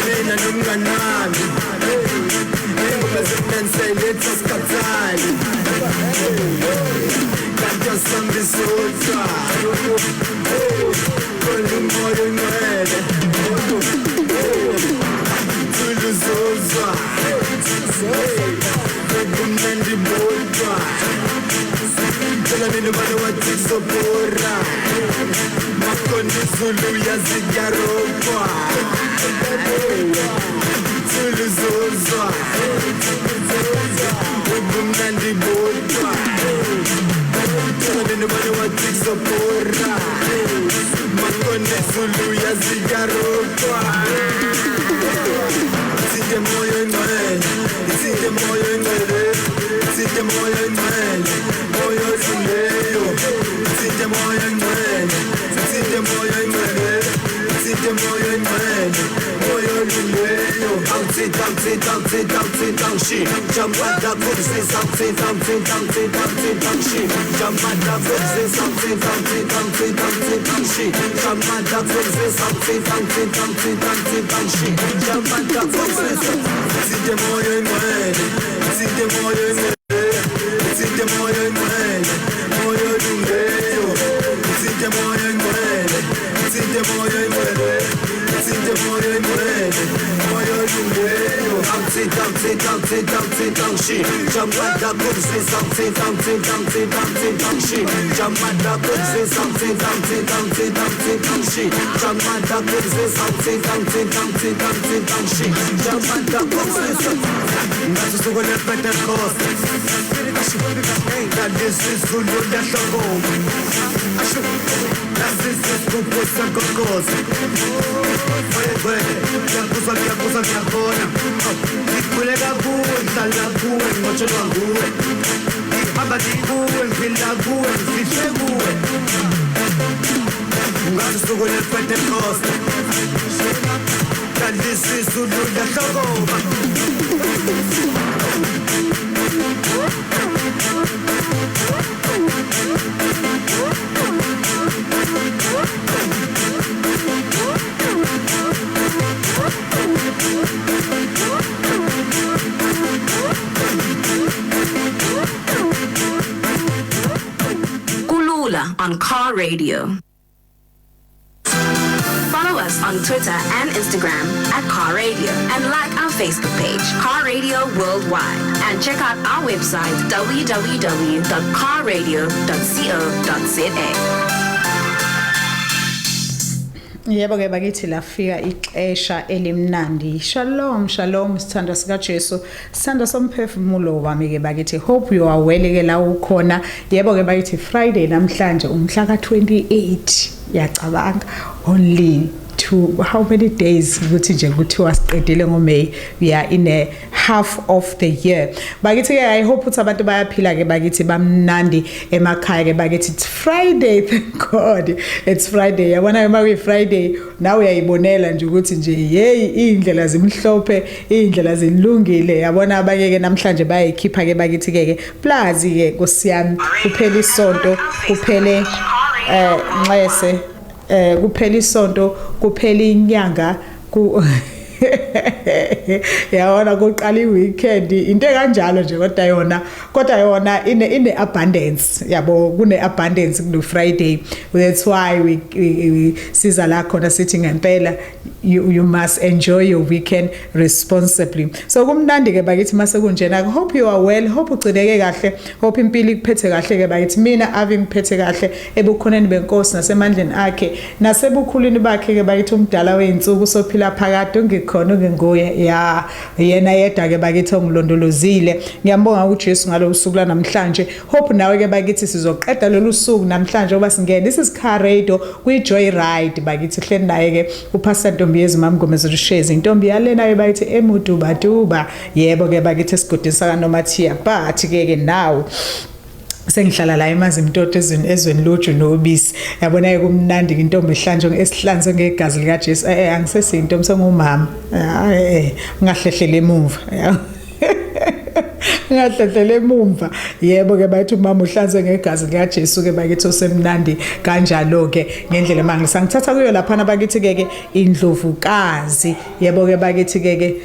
Mina nomngani wami ingoma ezimnandi sikhathali kanti asambisodwa khona umoya ongcwele thuluzozwa bekumnandi bodwa tshela mina ubani wathi sobhora makhona izulu yaziyarokwa thuluzozwa bekumnandi bodwa tshela mina ubani wathi sobhora makhona izulu yaziyarokwa Sinte moya engcwele, sinte moya engcwele, sinte moya engcwele, moya olungileyo, sinte moya engcwele, sinte moya engcwele, sinte moya engcwele, moya olungileyo. Awuthi awuthi awuthi awuthi awushi, jamada kuzi awuthi awuthi awuthi awuthi awushi, jamada kuzi awuthi awuthi awuthi awuthi awushi, jamada kuzi awuthi awuthi awuthi awuthi awushi, jamada kuzi. Sinte moya engcwele, sinte moya engcwele, sinte moya engcwele, moya olungileyo, sinte moya engcwele, sinte moya engcwele, sinte moya engcwele, moya olungileyo. Awuthi awuthi awuthi awuthi awushi, jamada kuzi awuthi awuthi awuthi awuthi awushi, jamada kuzi awuthi awuthi awuthi awuthi awushi, jamada kuzi awuthi awuthi awuthi awuthi awushi, jamada kuzi. Ngathi usuku lwePentecost nalesizulu lahlokoma nasisisigubhu senkokosi moya ngiyakuzwa ngiyakuzwa ngiyakubona ngikhuleka kuwe ngihlala kuwe nginqotshelwa nguwe ngihamba ngikuwe ngiphila kuwe ngifihle kuwe ngathi usuku lwePentecost nalesizulu lahlokoma. Kulula on Car Radio. Follow us on Twitter and Instagram at Car Radio and like our Facebook page, Car Radio Worldwide. And check out our website, www.carradio.co.za. Yebo ke bakithi, lafika ixesha elimnandi. Shalom, shalom, sithando sika Jesu, sithando somphefumulo wami ke bakithi. Hope you are well ke la ukhona. Yebo ke bakithi, Friday namhlanje, umhla ka28. Yacabanga, only to how many days ukuthi nje kuthiwa siqedile ngoMay. We are in a half of the year bakithi ke. I hope ukuthi abantu bayaphila ke bakithi, bamnandi emakhaya ke bakithi. It's Friday, thank God it's Friday. Yabona uma kuyi Friday nawe uyayibonela nje ukuthi nje hey, indlela zimhlophe, indlela zilungile. Yabona abanye ke namhlanje bayayikhipha ke bakithi ke. Plus ke kusiyami kuphela isonto, kuphele nxese, kuphela isonto, kuphela inyanga ku Yabona kuqala i-weekend into ekanjalo nje, kodwa yona ine abundance, yabo, kune abundance kulo Friday. That's why we siza la khona sithi ngempela you must enjoy your weekend responsibly. So kumnandi ke bakithi mase kunjena. Hope you are well, hope ugcineke kahle, hope impilo ikuphethe kahle ke bakithi. Mina ave ngiphethe kahle ebukhoneni benkosi nasemandleni akhe nasebukhulwini bakhe ke bakithi, umdala weinsuku sophila phakade, ungikhona unginguye ya yena yedwa ke bakithi ongilondolozile. Ngiyambonga uJesu ngalolu suku lanamhlanje. Hope nawe ke bakithi sizoqeda lolu suku namhlanje oba singene. This is Car Radio kwi Joy Ride bakithi, hleli naye ke uPastor Ntombi Mamngomezulu Shezi, intombi yalena ke bakithi emuduba duba, yebo ke bakithi, esigodini saka Nomathiya, but ke now sengihlala la eMazimtoti, ezweni loju nobisi, yabona ke. Kumnandi intombi ihlanjwe esihlanzwe ngegazi lika Jesu. Angisesintombi, sengumama. Ngahlehlele emuva, ngahlehlele emumva, yebo ke bathi umama uhlanzwe ngegazi lika Jesu ke bakithi, osemnandi kanjalo ke ngendlela mangisa ngithatha kuyo lapha bakithi ke indlovukazi, yebo ke bakithi ke.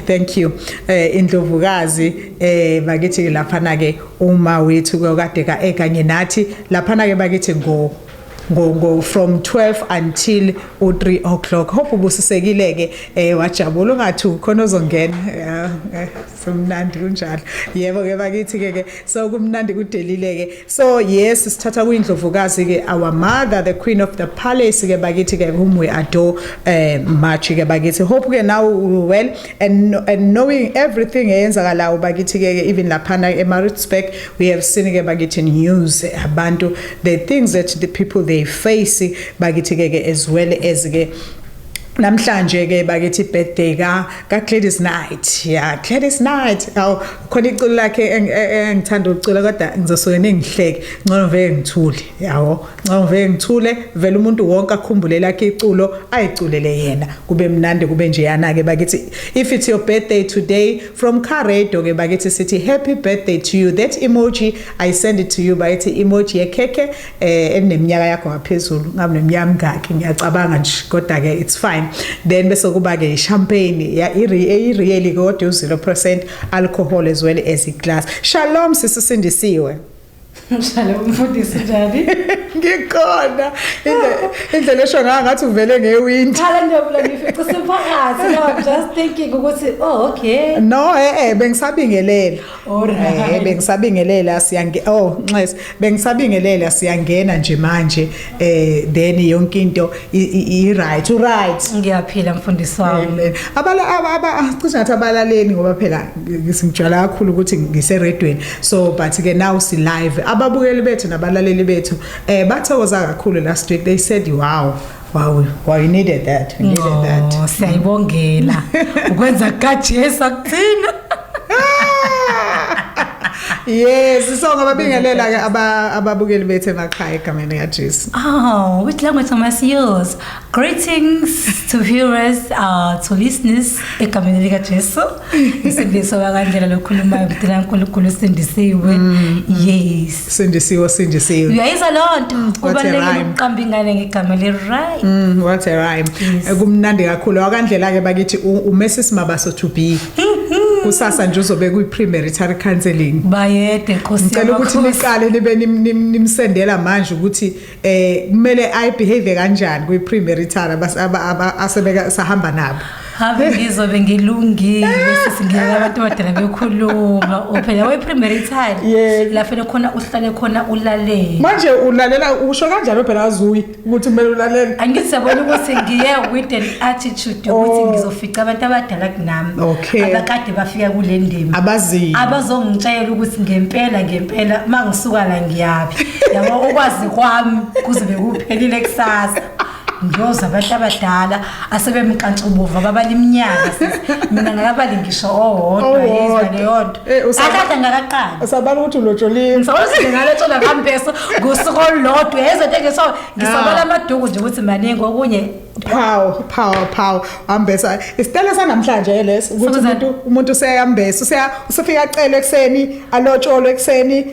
Thank you, indlovukazi bakithi lapha na ke, uma wethu kade ka ekanye nathi lapha na ke bakithi ngo from 12 until u3 o'clock. Hope ubusisekile ke, wajabula ungathi khona ozongena. Somnandi kunjalo, yebo ke bakithi ke. So kumnandi kudelile ke. So yes, sithatha kuyindlovukazi ke, our mother, the queen of the palace ke bakithi ke, whom we adore much ke bakithi. Hope ke now well and knowing everything eyenzakalayo bakithi ke, even laphana eMaritzburg we have seen ke bakithi news abantu, the things that the people they face bakithi ke, as well as ke namhlanje ke bakithi birthday ka Gladys Knight. Yeah, Gladys Knight. Aw, khona iculo lakhe engithanda ukucula, kodwa ngizosuke ningihleke. Ngcono vele ngithule, yawo, ngcono vele ngithule vele, umuntu wonke akhumbule lakhe iculo ayiculele yena, kube mnandi kube nje yana ke bakithi. If it's your birthday today, from Car Radio ke bakithi sithi happy birthday to you. That emoji, I send it to you bakithi, emoji yekhekhe eneminyaka yakho ngaphezulu, ngabe neminyaka mingaki ngiyacabanga nje, kodwa ke it's fine. Then bese kuba ke champagne ya i really kodwa u0% alcohol as well as iglass. Shalom, sisindisiwe. Shalom mfundisi, njani? Ngikhona. Indlela esho ngayo ngathi uvele ngewindi. Khala ngiyabula ngifica siphakathi. Now I'm just thinking ukuthi, oh, okay. No, bengisabingelela. Alright. Bengisabingelela siyange, oh nxes, bengisabingelela siyangena nje manje, then yonke into i right, u right. Ngiyaphila mfundisi wami. Amen. Abala aba cishe ngathi abalaleli, ngoba phela ngijwayela kakhulu ukuthi ngiseredweni, so but ke now si live. Ababukeli bethu nabalaleli bethu bathokoza kakhulu. Last week they said, Wow, wow, you needed that, we needed that." Oh, siyayibongela. Ukwenza kaJesu akuthina. Yes, so ngababingelela ke ababukeli bethu emakhaya egameni likaJesu. Oh, which language I must use? Greetings to viewers, to listeners, egameni lika Jesu. Isindiso wakandlela lokhulumayo mntana kaNkulunkulu sindisiwe. Yes. Sindisiwe, sindisiwe. Uyayizwa lonto? What a Kubalulekile rhyme. ukuqamba ingane ngegama le right. What a rhyme. Yes. Kumnandi kakhulu. Wakandlela ke bakithi uMrs Mabaso to be. Kusasa nje uzobe kuyi premarital counseling. Bayede Nkosi Ngicela ukuthi yamakhosi. niqale nibe nimsendela manje ukuthi kumele ayibehave kanjani kwi premarital asebeka sahamba nabo. Have ngizobe ngilungile sisi, ngiyeka abantu abadala bekhuluma. Uphela we premarital. Yes. La phela khona uhlale khona ulalele. Manje ulalela usho kanjalo phela azuyi ukuthi kumele ulalele. Angithi siyabona ukuthi ngiye with an attitude yokuthi Oh. ngizofica abantu abadala kunami abakade bafika kule ndima, Abaziyo. abazongitshela ukuthi ngempela ngempela uma ngisuka la ngiyaphi, yabo. Ukwazi kwami kuzobe kuphelile kusasa, ngiyozwa abantu abadala asebemkantshubovu ababala iminyaka, sisi. Mina ngakabali ngisho owodwa, yizwa Owodwa. leyo nto. Akade ngakaqali. Usabala ukuthi ulotsholiwe. Ngisabona ngalotshola ngambeso ngosuku olulodwa, yezwa into engiso ngisabala amaduku nje ukuthi maningi okunye. Pow pow pow, ambesa isitele sanamhlanje leso ukuthi Thokozani. umuntu useyambesa, usefika acele ekseni, alotsholwe ekseni,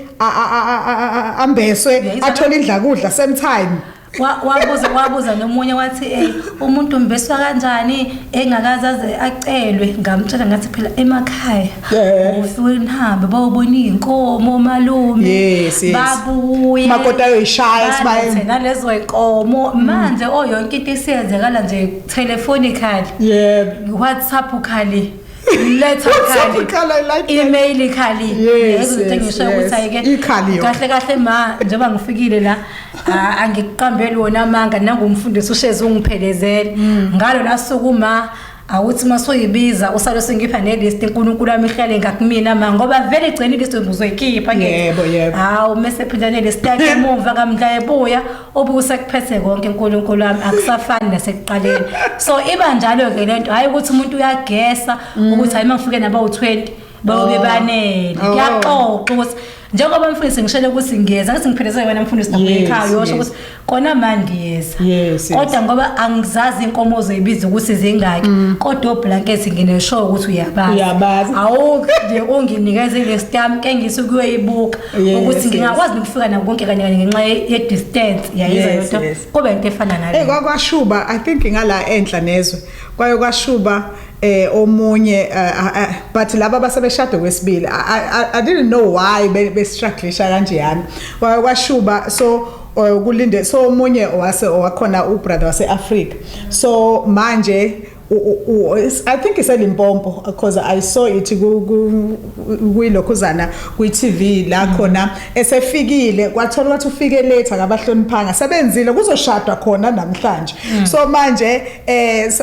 ambeswe, Uyayizwa athole indla kudla same time. Wabuza nomunye wathi, umuntu umbeswa kanjani engakaze aze acelwe? Ngamtshela ngathi phela emakhaya ufike nihambe bawubona iy'nkomo malume, Yes. babuye Makoti ayoyishaya esibayeni. Balethe nalezo y'nkomo. Manje oh, yonke into isiyenzekala nje telephonically, WhatsApp khali, letter WhatsApp khali, khali, I like that. email khali. Lezo zinto engishoyo ukuthi ayike Ikhali yona. kahle kahle ma, njengoba ngifikile la, angikuqambeli wona amanga, nangumfundisi ushezi ungiphelezele ngalo lasuku ma, awuthi masuyibiza usale sengipha nelist, uNkulunkulu wami ihlale ngakumina ma, ngoba vele igcina ilist uzoyikhipha. Yebo, yebo. Hawu, mase phinda nelist yakhe emuva kamhla ebuya obusa kuphethe konke, uNkulunkulu wami, akusafani nasekuqaleni. So iba njalo ke lento, hayi ukuthi umuntu uyagesa ukuthi hayi, mangifike nabo 20 bayobe banele. Kuyaxoxa ukuthi njengoba mfundisi ngishele ukuthi ngiyeza, ngathi ngiphelezele wena mfundisi nakuyekhaya, uyosho ukuthi kona manje ngiyeza, kodwa ngoba angizazi inkomo ozoyibiza ukuthi zingaki, kodwa oblanket ngineshow ukuthi uyabazi. Uyabazi. Awu nje unginikeze list yami ke ngisuke uyoyibuka ukuthi ngingakwazi ukufika nako konke kanye kanye ngenxa ye-distance yayizwa lento, kube into efana nale. Kwakwashuba, I think ngala enhla nezwe kwaye kwashuba omunye, but laba basebeshade kwesibili, I didn't know why be strugglisha kanjeyana. Kwaye kwashuba, so kulinde, so omunye wase wakhona ubrother wase Africa, so manje I think iseLimpopo because I saw it kuyilokhuzana kwi TV la khona. Esefikile kwathola ukuthi ufike late, akabahloniphanga, sebenzile, kuzoshadwa khona namhlanje. So manje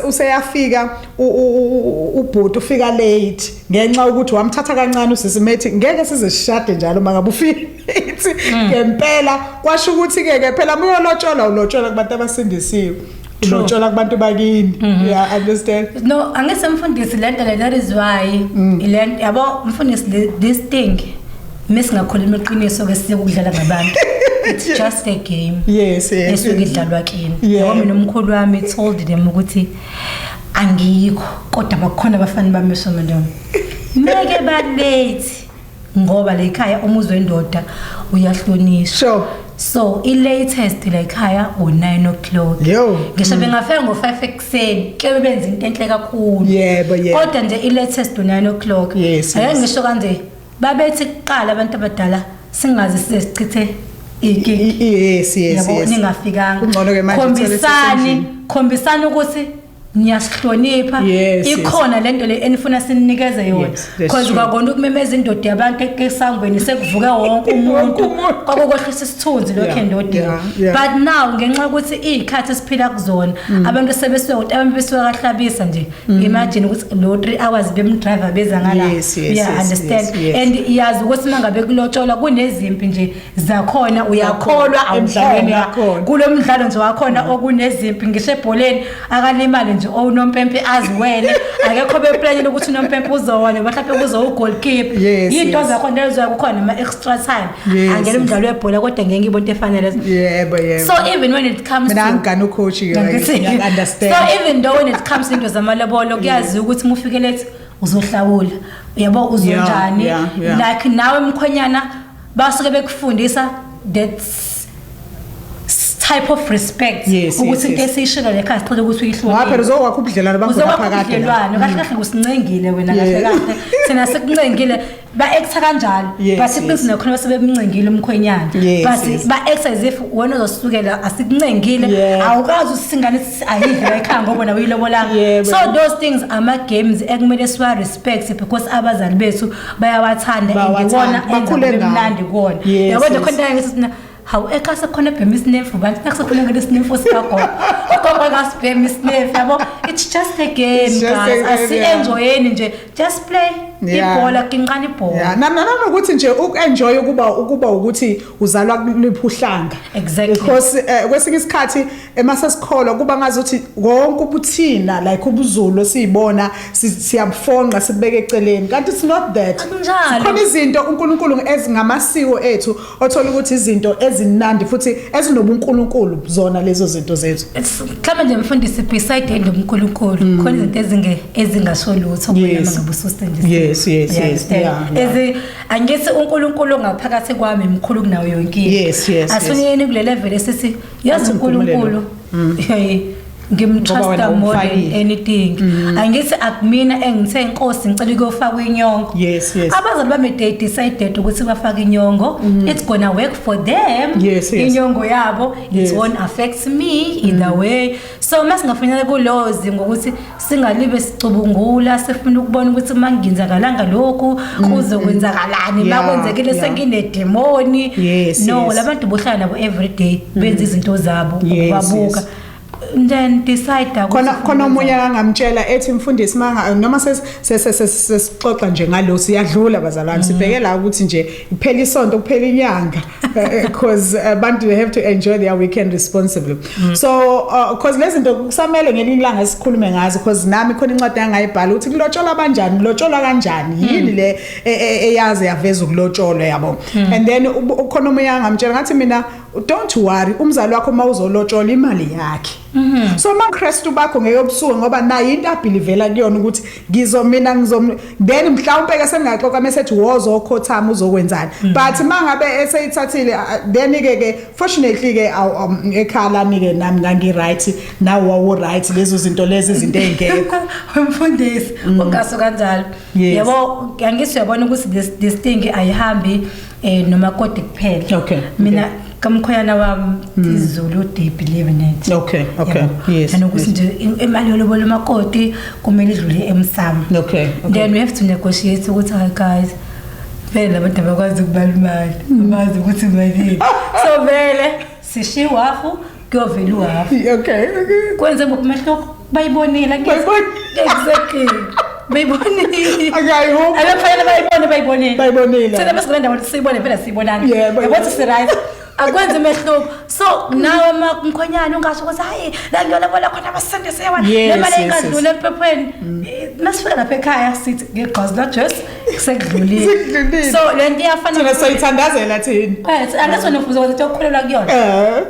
useyafika ubhuti, ufika late ngenxa ukuthi wamthatha kancane usisimethi, ngeke size sishade njalo mangabe ufike late. Ngempela kwasho ukuthi ke ke phela muyolotshola, ulotshola kubantu abasindisiwe, ulotshola kubantu bakini, yeah, understand? No, angise mfundisi, lento le, that is why le yabo mfundisi, this thing, mesingakhuluma iqiniso ke, siye ukudlala ngabantu, it's just a game esuke idlalwa kini. Yabo, mina umkhulu wami told them ukuthi angikho, kodwa bakhona abafana bami esomendweni, meke ba late ngoba le ekhaya umuzi wendoda uyahlonishwa. So i-latest la ekhaya u-9 o'clock. Yo. Ngisho bengafika ngo-5 ekuseni kuyobe benza into enhle kakhulu, Yebo, yebo. kodwa nje i-latest u-9 o'clock. Ake ngisho kanje, babethi kuqala abantu abadala singaze size sichithe ikiki, Yes. yabo, ningafikanga. Kungcono ke manje uthole Khombisani, sesendlini. khombisani ukuthi niyasihlonipha, ikhona lento le enifuna sinikeze yona, Yes, that's because true. kwakona ukumemeza indoda yabantu esangweni sekuvuke wonke umuntu, umuntu. kwakukwehlisa isithunzi lokho endodeni. But now ngenxa yokuthi iy'khathi esiphila kuzona, abantu sebesuka ukuthi abantu besuka kahlabisa nje, imagine ukuthi lo 3 hours bemdriver beza ngala. Yeah, understand? And yazi ukuthi mangabe kulotsholwa kunezimpi nje zakhona, uyakholwa, Emdlalweni awukholwa. yakhona. Kulo mdlalo nje wakhona okunezimpi, ngisho ebholeni akalimali nje unompempe aziwele, akekho beplanile ukuthi unompempe uzowa noma mhlawumbe kuzo ugoalkeeper. Into zakhona lezo, kukhona ama extra time. Angena umdlalo webhola, kodwa ngeke ngibone into efana lezo. yebo yebo So even when it comes Mina to angigana ucoach ke, ngiya-understand. So even though when it comes to into zamalobolo, kuyaziwa ukuthi uma ufike late uzohlawula, uyabo, uzonjani, like nawe mkhonyana basuke bekufundisa that type of respect, ukuthi into esiyishilo lekhaya sicela ukuthi Ngoba phela uyihloniphe. uzokwakha ubudlelwano bakho Uzokwakha naphakade la. ubudlelwano kahle kahle, kusincengile wena kahle kahle, thina sikuncengile, ba-acta kanjalo, but iqiniso nakhona sebemncengile umkhwenyana, but ba-acta as if wena uzosukela asikuncengile, awukwazi usingane ayidle la ekhaya ngoba wena uyilobolanga. So those things ama-games ekumele siwa-respect because abazali bethu bayawathanda and Bayawathanda. iwona enza Bakhule kube ngawo. mnandi kuwona. Yabo nje, khona into ngithi thina, hawu, ekhaya sekukhona ebhema isinefu, bantu nakusekhona ngene isinefu sikagogo, ugogo angasibhema isinefu, yabo, it's just a game. It's just a Guys, game, yeah. asi-enjoyeni nje, just play ibhola, kinqana ibhola. Yeah, nanokuthi nje uku-enjoy ukuba ukuthi uzalwa kuliphi uhlanga. Because kwesinye isikhathi emasesikholwa kuba ngazuthi konke ubuthina, like ubuZulu esiyibona, siyabufonqa sibeke eceleni, kanti it's not that. Akunjalo. Khona izinto uNkulunkulu ezingamasiko ethu, othola ukuthi izinto ezinandi futhi ezinobuNkulunkulu zona lezo zinto zethu. Mhlawumbe nje mfundisi, beside endobunkulunkulu, khona izinto ezingasho lutho kuwena uma ngabe ususendisiwe. Yes. You understand? Yeah. As angithi uNkulunkulu ngaphakathi kwami mkhulu kunayo yonke into. Yes. Asuniyeni kule level esithi yazi Athi Mpumelelo. uNkulunkulu. Hey, Ngoba ngimtrusta wena more than umfakile. anything. Angithi akumina engithe inkosi ngicela ukuyofakwa inyongo. Yes. Abazali bami they decided ukuthi bafake inyongo. It's gonna work for them. Yes. Inyongo yabo it won't affect me either way. So masingafanele kulowo zinga ukuthi singalibe sicubungula sifuna ukubona ukuthi manginzakalanga lokhu kuzokwenzakalani, makwenzekile senginedemoni. No, labantu bohlala nabo every day, benza izinto zabo, ukubabuka then decide ukuthi Khona ufuna khona omunye ukwenzani. angamtshela ethi, mfundisi, manga noma sesixoxa nje ngalo, siyadlula bazalwane, sibheke la ukuthi nje kuphela isonto, kuphela inyanga, because abantu, they have to enjoy their weekend responsibly. So because lezi zinto kusamele ngelinye ilanga sikhulume ngazo, because nami khona incwadi engayibhala ukuthi kulotsholwa kanjani, kulotsholwa kanjani, yini le eyaze yaveza ukulotsholwa, yabo. And then ukhona omunye angamtshela ngathi mina, don't worry, umzali wakho mawuzolotshola imali yakhe, so maKristu bakho ngeke obusuku, ngoba nayo into abelievela kuyona ukuthi ngizo mina ngizom, then mhlawumbe ke sengingaxoxa mesethi wozokhothama uzokwenzani. But mangabe eseyithathile, then ke fortunately ke ekhaya lami ke nami ngangi right, nawe wawu right, lezo zinto lezi izinto ezingekho. Umfundisi, ungaso kanjalo. Yabo, angithi uyabona ukuthi this thing ayihambi nomakoti kuphela. Mina kamkhweyana wami isiZulu, they believe in it. Okay. Yabo. Nanokuthi nje imali yolobola umakoti kumele idlule emsamo. Then we have to negotiate ukuthi, hayi guys, vele labantu abakwazi ukubala imali, abazi ukuthi malini, so vele sishiya uhafu, kuyovela uhafu. Kwenze ngomehluko, bayibonile, angithi? Bayibonile. Exactly, bayibonile. Okay, I hope. Abafanele bayibone, bayibonile. Bayibonile. Thina bese kule ndawo siyibone phela, siyibonanga. Yeah, Yabo ukuthi si-right, akwenza umehluko. So nawe mkhonyana ungasho ukuthi hayi, la ngiyolobola khona abasindisiwe, le mali engadlula empephweni. Masifika lapha ekhaya sithi ngegqozi laJesu sekudlulile. Sekudlulile. So le nto iyafana. Thina soyithandazela thina. Angathi wena ufuze ukuthi ukukholelwa kuyona.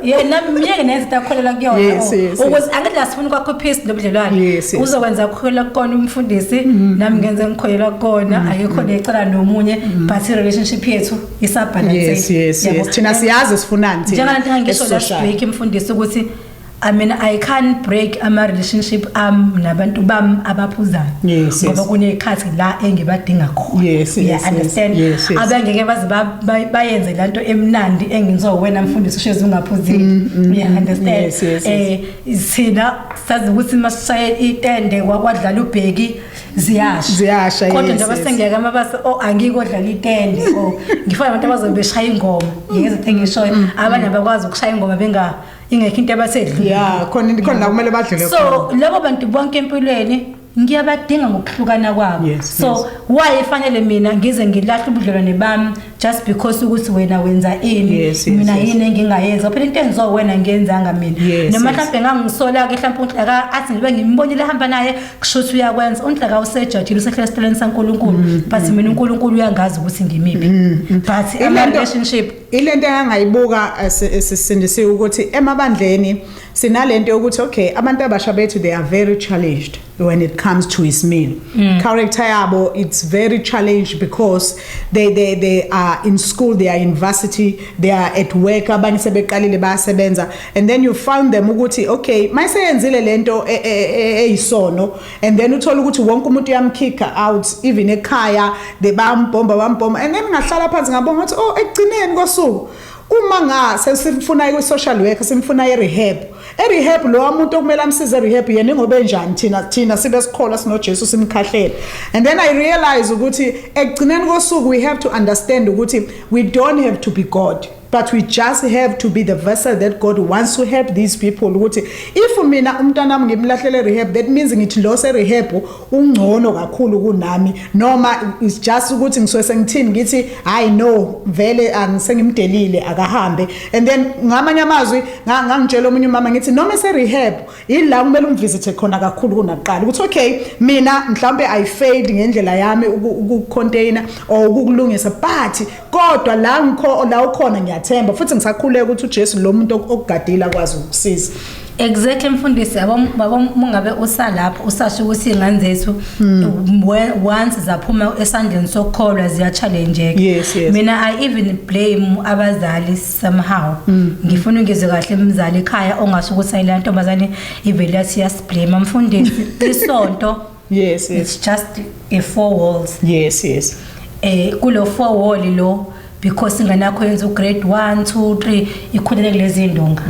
Yena myeke nenze akholelwa kuyona. Yes, yes, yes. Ukuze angithi la sifuna ukwakha peace nobudlelwane. Yes. Uzokwenza ukukholelwa kukona umfundisi, nami ngenze ngikholelwa kukona, akekho necala nomunye, but i relationship yethu isabalanced. Yes, thina siyazi sifunani thina. Njengalento engangisho last esisocial. week imfundisi ukuthi, I mean, I can't break ama relationship am nabantu bami abaphuzayo. Ngoba kunezikhathi la engibadinga khona. Yes, You understand? yes. Abangeke baze bayenze lanto emnandi engenziwa wena mfundisi ushezi ungaphuzile. You understand? Yes. Thina sazi ukuthi masishaye itende kwadlala ubheki, ziyasha. Ziyasha, Kodwa njengoba sengiyaka amabasi, oh, angikodlala itende, oh, ngifana nabantu abazobe beshaya ingoma. Ngeke engishoyo. Abanye abakwazi ukushaya ingoma benga ingekho into abasedlule. Yeah, khona khona la kumele badlule. So labo bantu bonke empilweni ngiyabadinga ngokuhlukana kwabo. So why efanele mina ngize ngilahle ubudlelwane bami just because ukuthi wena wenza ini, mina yini engingayenza? Phela into enziwa wena ngiyenzanga mina. Noma mhlawumbe ngangisola ke mhlawumbe uNhlaka athi ngibe ngimbonile ehamba naye, kusho ukuthi uyakwenza. uNhlaka usejajile, usehlele esitoleni saNkulunkulu, but mina uNkulunkulu uyangazi ukuthi ngimiphi, but ama relationship. Ilento engangayibuka sisindisiwe ukuthi emabandleni sinalento yokuthi, okay, abantu abasha bethu, they are very challenged when it comes to isimilo, character yabo, it's very challenged because they are in school, they are in university, they are at work, abanye sebeqalile bayasebenza, and then you found them ukuthi, okay, mayiseyenzile lento eyisono, and then uthola ukuthi wonke umuntu uyamkicka out, even ekhaya they bambomba bambomba, and then ngahlala phansi ngabonga ukuthi, oh, ekugcineni kosuku uma nga sesifuna i-social worker, simfuna i-rehab, e-rehab lo muntu okumele amsize e-rehab yena ingobe njani, thina sibe sikholwa sinoJesu simkhahlele. And then I realize ukuthi ekugcineni kosuku we have to understand ukuthi we don't have to be God, but we just have to be the vessel that God wants to help these people. Ukuthi if mina umntwana wami ngimlahlele rehab, that means ngithi lo se rehab ungcono kakhulu kunami, noma it's just ukuthi ngisuke sengithini, ngithi hayi no, vele angisengimdelile, akahambe. And then ngamanye amazwi ngangitshela omunye umama ngithi noma ese rehab ila kumele umvisite khona kakhulu kunakuqala, ukuthi okay, mina mhlambe I failed ngendlela yami uku-container or ukukulungisa, but kodwa la ngikho la ukhona, ngiyathemba futhi ngisakhuleka ukuthi uJesu lo muntu okugadile akwazi ukusiza. Exactly, mfundisi, yabo baba, mungabe usalapho usasho ukuthi ingane zethu once zaphuma esandleni sokukholwa ziya-challenge. Yes. Mina I even blame abazali somehow. Ngifuna ungizwe kahle, umzali ekhaya ongasho ukuthi ayila ntombazane ivele yathi yasiblame, mfundisi, isonto yes yes it's just a four walls. yes yes Kulo four wall lo, because ingane yakho yenza ugrade 1 2 3, ikhulele kulezi ndonga,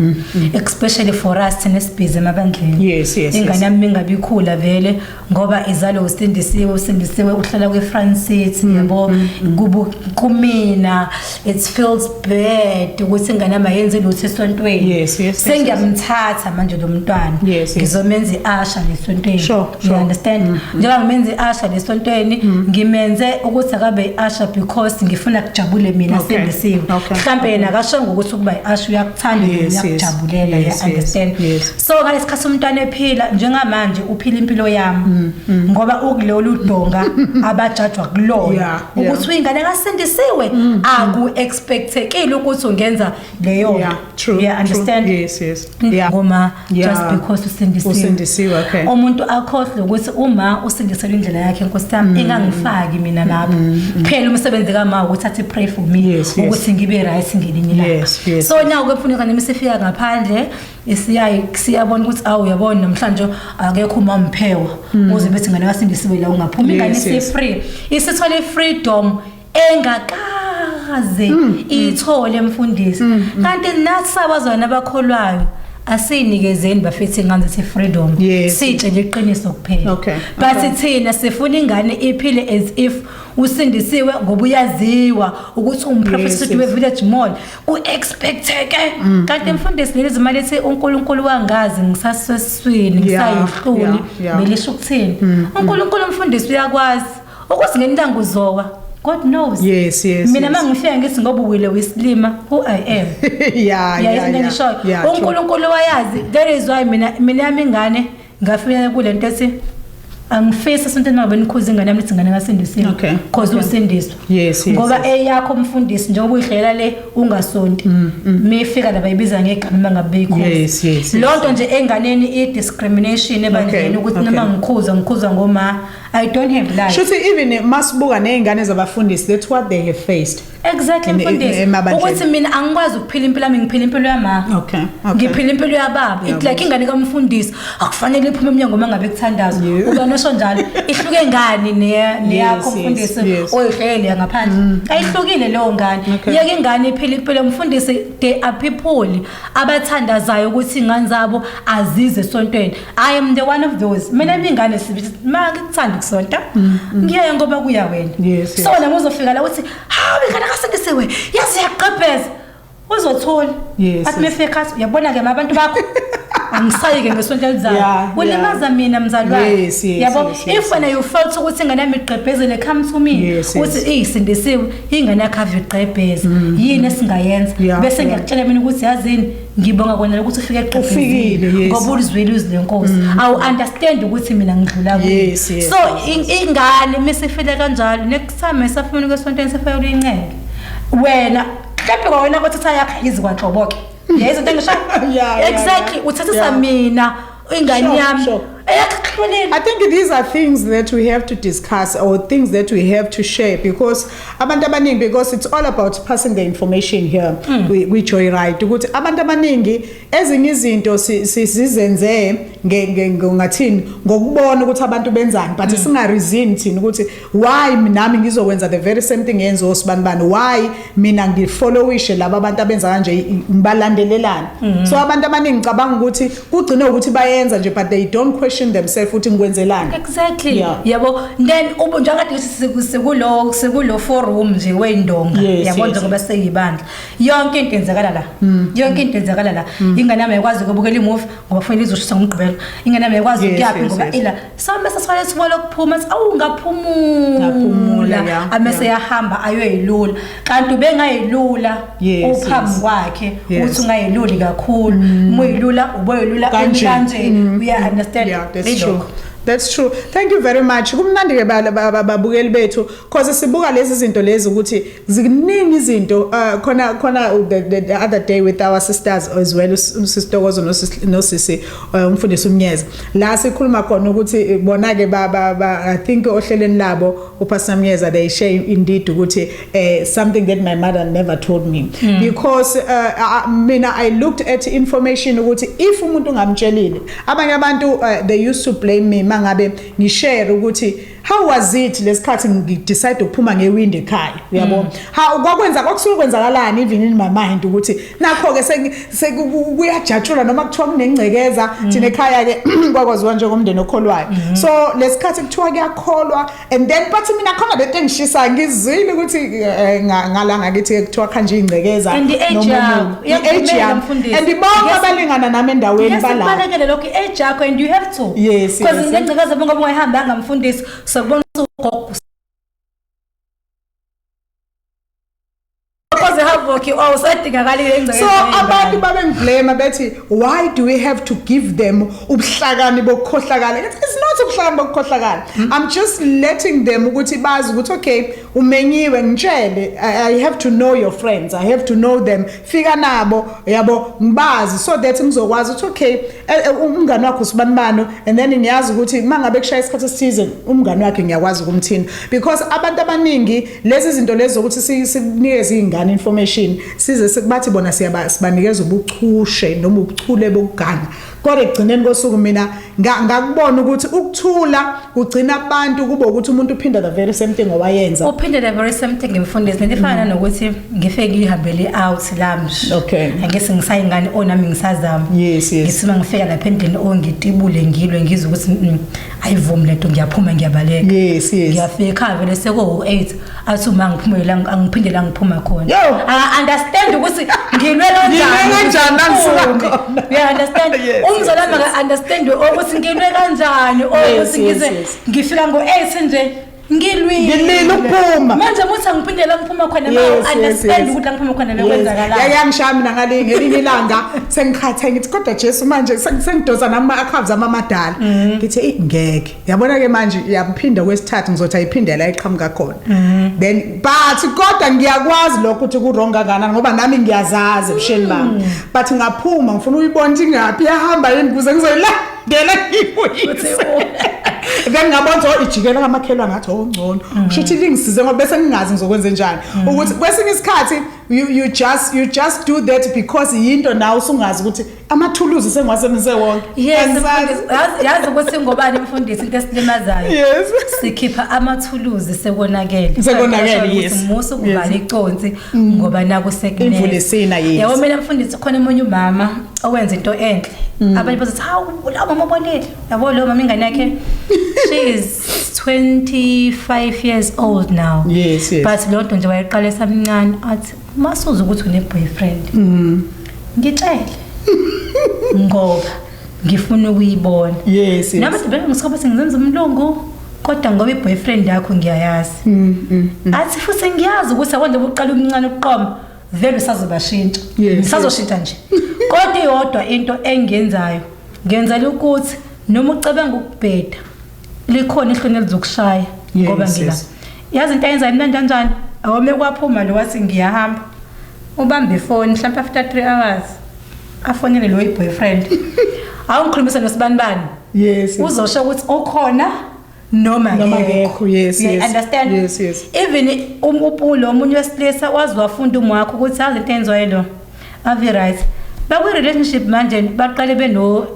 especially for us thina esibhizi emabandleni. Yes, Ingane yes. yami ingabe ikhula vele ngoba izalo usindisiwe, usindisiwe, uhlala kwe-front seat, yabo. Kubu kumina it feels bad ukuthi ingane yami ayenze lutho esontweni. Yes, Sengiyamthatha manje lo mntwana, Yes. ngizomenza i-usher lesontweni. Sure. You understand? Njengoba ngimenza i-usher lesontweni, ngimenze ukuthi akabe i-usher because ngifuna kujabule mina, sindisiwe. Mhlambe yena akashongo ukuthi ukuba i-usher uyakuthanda, uyakujabulela, you understand? Yes. So ngalesikhathi umntwana ephila njengamanje uphila impilo yami ngoba ukulolu donga abajajwa kulona ukuthi uyingane kasindisiwe, aku-expectekile ukuthi ungenza leyo. Yeah, true. You understand? True. Yes. Yeah. Ngoma just because usindisiwe. Usindisiwe, okay. Umuntu akhohlwe ukuthi uma usindiselwe indlela yakhe, nkosi yami, ingangifaki mina lapho. Phela umsebenzi kama ukuthi athi pray for me ukuthi ngibe right ngelinye ilanga. Yes. So now kufuneka nami sifika ngaphandle, isiyayi siyabona ukuthi awu, uyabona, namhlanje akekho umamphewa uze bethi ngane kasindisiwe la ungaphuma ingane. Isi-free, isithole freedom engakaze ithole, mfundisi. Kanti nathi sabazwana abakholwayo asiyinikezeni bafethu ingane zethu freedom, sitshele iqiniso kuphela. But thina sifuna ingane iphile as if usindisiwe ngoba uyaziwa ukuthi umprofeti we-Village Mall, ku-expecteke. Kanti mfundisi, leli zima lithi uNkulunkulu wangazi ngisasesiswini, ngisayihluli, belisho ukuthini? UNkulunkulu, mfundisi, uyakwazi ukuthi ngenilanga uzowa. God knows. Yes. Mina mangifika ngithi ngoba uwile wisilima, who I am. Yeah, izinto engishoyo. Yeah, true. UNkulunkulu wayazi. That is why mina yami ingane ngafika kule nto ethi angifisi esontweni ngabe nikhuza ingane yami lithi ingane kasindisiwe, cause usindiswa. Ngoba eyakho, mfundisi, njengoba uyihlela le ungasonti, mifika la bayibiza ngegama mangabe beyikhuza. Yes, Lonto nje enganeni i discrimination ebandleni ukuthi noma ngikhuza, ngikhuza ngoma I don't have life. Shuthi even masibuka nezingane zabafundisi, that's what they have faced. Exactly, mfundisi. Emabandleni. Ukuthi mina angikwazi ukuphila impilo yami, ngiphila impilo yama. Okay. Ngiphila impilo yababa. It's like ingane kamfundisi akufanele iphume emnyango uma ngabe kuthandazwa. Ubani osho njalo? Ihluke ngani neyakho, mfundisi, oyihlele ngaphandle? Ayihlukile leyo ngane. Yeke ingane iphila impilo, mfundisi. There are people abathandazayo ukuthi ingane zabo azize esontweni. I am the one of those. Mina ingane sibithi ma ngikuthanda ukusonta, ngiyaye ngoba kuya wena. So nami uzofika la uthi hawu, ingane kasindisiwe yazi yaqebheza, uzothola athi mefika athi uyabona ke abantu bakho, angisayike ngesonto elizayo. Ulimaza mina, mzalwane. Yabo, if wena you felt ukuthi ingane yami igqebhezele, come to me. Uthi iyisindisiwe ingane yakho, ave igqebheza, yini esingayenza? Bese ngiyakutshela mina ukuthi yazini, ngibonga kona ukuthi ufike Ufikile, egqebhezile ngoba ulizwile izwi lenkosi, awu understand ukuthi mina ngidlula kuyo. So ingane misifile kanjalo, next time esafuna ukuya esontweni sefike uyincenge wena, mhlawumbe kwawena kothatha yakho izikwanhlobo-ke yezo into engisho. Exactly, uthathisa mina ingane yami eyakho kuhlulile. I think these are things that we have to discuss or things that we have to share because abantu abaningi, because it's all about passing the information here we joyride, ukuthi abantu abaningi ezinye izinto sizenze ngathini ngokubona ukuthi abantu benzani, but singa reason thina ukuthi why nami ngizokwenza the very same thing yenziwa osibanibani, why mina ngifollowishe laba abantu abenza kanje, ngibalandelelana. So abantu abaningi ngicabanga ukuthi kugcine ukuthi bayenza nje, but they don't question themselves ukuthi ngikwenzelani. Exactly. Yeah. Yabo, then ubu njengade sikulo forum nje wendonga, yabo, njengoba seyibandla, yonke into yenzakala la, yonke into yenzakala la. Ingane yami ayikwazi ukubukela imovie ngoba kufanele izoshisa ngomgqibelo. Ingane yami ayikwazi ukuyaphi ngoba ila. So mase sifane ithuba lokuphuma, sithi awu, ngaphumula. Ngaphumula, yeah, Amese yahamba ayoyilula, kanti ubengayilula uphambi kwakhe uthi ungayiluli kakhulu, uma uyilula uboyilula Kanje. kanje, uya understand? Yeah, that's Ilokho. true. That's true. Thank you very much. Kumnandi ke babukeli bethu because sibuka lezi zinto lezi ukuthi ziningi izinto khona khona the other day with our sisters as well, usisitokozo nosisi umfundisi umnyeza la sikhuluma khona ukuthi bona ke ba I think ohlelweni labo uPastor Myeza, they share indeed ukuthi something that my mother never told me because mina I looked at information ukuthi if umuntu ungamtshelile abanye abantu, they used to blame me mangabe ngishare ukuthi how was it lesikhathi ngidecide ukuphuma ngewindi ekhaya, uyabo, how kwakwenza kwakusuke kwenzakalani, even in my mind ukuthi nakho ke kuyajatshulwa noma kuthiwa kunengcekeza. Thina ekhaya ke kwakwaziwa njengomndeni okholwayo, so lesikhathi kuthiwa kuyakholwa and then but mina khona lento engishisa ngizwile ukuthi ngala ngakithi kuthiwa khanje ingcekeza. And i-age yakho, I-age yami mfundisi. And bonke abalingana nami endaweni Yes, bala kubalulekile lokho, i-age yakho, and you have to. Because ngengcekaza bonke ungayihambanga mfundisi, sokubona ugogo Koze havoc, oh, usadingakalile ingcekeza. So abantu babengiblame bethi, why do we have to give them ubuhlakani bokukhohlakala? It's not ubuhlakani bokukhohlakala, I'm just letting them ukuthi bazi ukuthi okay, umenyiwe, ngitshele. I have to know your friends, I have to know them, fika nabo, yabo, ngibazi so that ngizokwazi ukuthi okay, umngani wakho sibanibano, and then ngiyazi ukuthi mangabe kushaya isikhathi esithize umngani wakhe ngiyakwazi ukumthina, because abantu abaningi lezi zinto lezi zokuthi sinikeze izingane information, size sikubathi bona sibanikeza ubuchushe noma ubuchule bokuganga, kodwa ekugcineni kosuku mina ngakubona ukuthi ukuthula kugcina abantu kube ukuthi umuntu uphinda the very same thing owayenza. Uphinde the very same thing, mfundisi. Lento ifana nokuthi ngifike ngihambele out lamhla. Angese ngisayingane onami ngisazama. Yes. Ngithi mangifika lapha endlini, o ngitibule, ngilwe, ngizwe ukuthi ayivumi lento, ngiyaphuma, ngiyabaleka. Yes. Ngiyafika ekhaya vele sekuwu-8, athi uma ngiphumele la angiphinde la ngiphuma khona. Yo! Aka-understand ukuthi ngilwe kanjani. Ngilwe kanjani la ngisuka khona. You understand? Yes. Umzali wami aka-understand ukuthi ngilwe kanjani or ukuthi ngize ngifika ngo-8 nje ngilwile. Ngilile ukuphuma. Manje muthi angiphinde la ngiphuma khona, ma understand ukuthi la ngiphuma khona bekwenzakalani. Yayangishaya mina ngale ngelinye ilanga sengikhathe, ngithi kodwa Jesu, manje sengidosa nama archives ami amadala, ngithi eyi ngeke, yabona ke manje yaphinda kwesithathu, ngizothi ayiphinde la iqhamuka khona then, but kodwa ngiyakwazi lokho ukuthi ku wrong kangakanani ngoba nami ngiyazazi ebusheni bami, but ngaphuma ngifuna uyibona ukuthi ingaphi, yahamba yini kuze ngizoyilandela ngiyibuyise. Then ngabona ukuthi oh, ijikela kamakhelwane, ngathi oh, ngcono, kusho ukuthi lingisize ngoba bese ngingazi ngizokwenza njani, ukuthi kwesinye isikhathi you just do that because yinto nawe usungazi ukuthi amathuluzi sengiwasebenzise wonke. Yes. Angisazi. Mfundisi, yazi ukuthi ngobani mfundisi into esilimazayo? Sikhipha amathuluzi sekonakele. Sekonakele, Ukuthi musu kuvala iconsi ngoba naku sekunetha. Imvula isina, yes. Yabo, mina mfundisi, khona omunye umama owenza into enhle. Abanye bazothi, hawu, la mama obonile, yabo, lo mama ingane yakhe, she is 25 years old now. Yes. But lo nto nje wayeqala esamncane, athi masuza ukuthi une boyfriend, ngitshele ngoba ngifuna ukuyibona. Nami bese ngisikhathi sengizenza umlungu, kodwa ngoba i-boyfriend yakho ngiyayazi, athi futhi ngiyazi ukuthi awonje uqala umncane ukuqoma vele usazobashintsha. Usazoshintsha nje, kodwa iyodwa into engiyenzayo, ngenzela ukuthi noma ucabanga ukubheda likhona ihloni elizokushaya ngoba ngila. Yazi into ayenzayo mina kanjani? Awome kwaphuma lo wathi ngiyahamba, ubambe ifoni mhlawumbe after 3 hours afonele lo boyfriend, awungikhulumisa nosibanibani. Uzosho ukuthi ukhona noma Noma akekho. akekho, yes, You yes. understand? Yes. Even upulo omunye wesilisa wazi wafunda uma wakho ukuthi azi into enziwayo lo ave right, bakwi relationship manje, baqale beno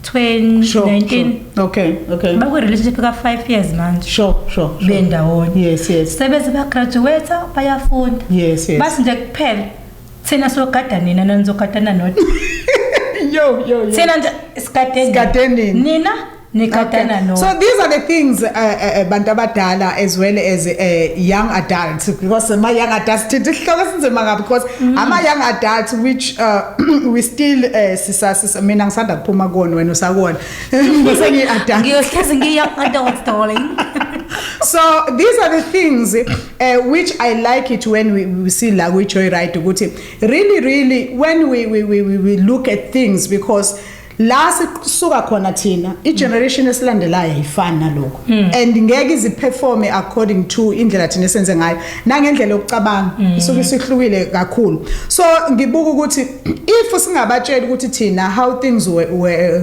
2019. Sure. Okay. Bakwi relationship ka 5 years manje bendawonye. Yes. Sebeze bagraduate, bayafunda. Yes. Bathi nje kuphela thina sogada nina, nanizogadana nodwa. Yo yo yo. Thina nje sigadeni. Sigade nina. Nina nigadana Okay. no. So these are the things bantu abadala as well as young adults, because my young adults thithi isihloko esinzima kabi, because ama young adults which we still sisa mina ngisanda kuphuma kuwona, wena usakona sengiyi adult. Ngiyohlezi ngiyi-young adult, darling. So these are the things which I like it when we see la kwi Joyride ukuthi really really when we look at things, because La sisuka khona thina, igeneration esilandelayo ayifani nalokho, and ngeke iziperforme according to indlela thina esenze ngayo nangendlela yokucabanga isuke isihlukile kakhulu. So ngibuka ukuthi if singabatshela ukuthi thina how things were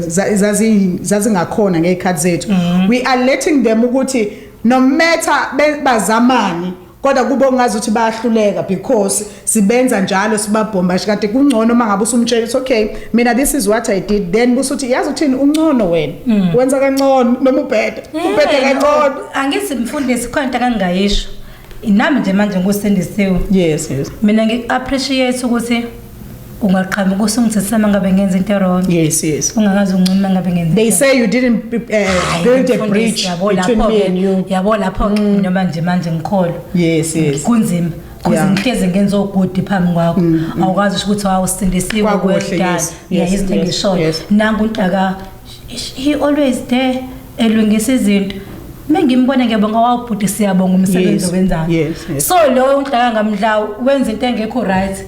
zazingakhona ngezikhathi zethu, we are letting them ukuthi no matter bazamani, kodwa kube ungazi ukuthi bayahluleka because sibenza njalo, sibabhomba. Kanti kungcono uma ngabe usumtshela ukuthi, "Okay, mina this is what I did," then busuthi, "Yazi uthini, ungcono wena, wenza kangcono noma ubhede ubhede kangcono." Angithi mfundisi, khona into akangayisho nami nje manje ngusindisiwe. Mina ngi-appreciate ukuthi ungaqhamuka usungithethisa uma ngabe ngenza into wrong. Yes. Ungakaze uncume uma ngabe ngenza. They say you didn't build a bridge between me and you. Yabo, lapho noma nje manje ngikholwa, Yes. kunzima kuze ngihlezi ngenza ogudi phambi kwakho, awukwazi usho ukuthi wawusindisiwe. Kwakuhle, Well done. Yeah, izinto engishoyo. Nangu untaka, he always there elungisa izinto. Mengimbona ngiyabonga, wawubhuti, siyabonga umsebenzi owenzayo. Yes, yes. So loyo unhlaka ngamdlawu wenza into engekho right,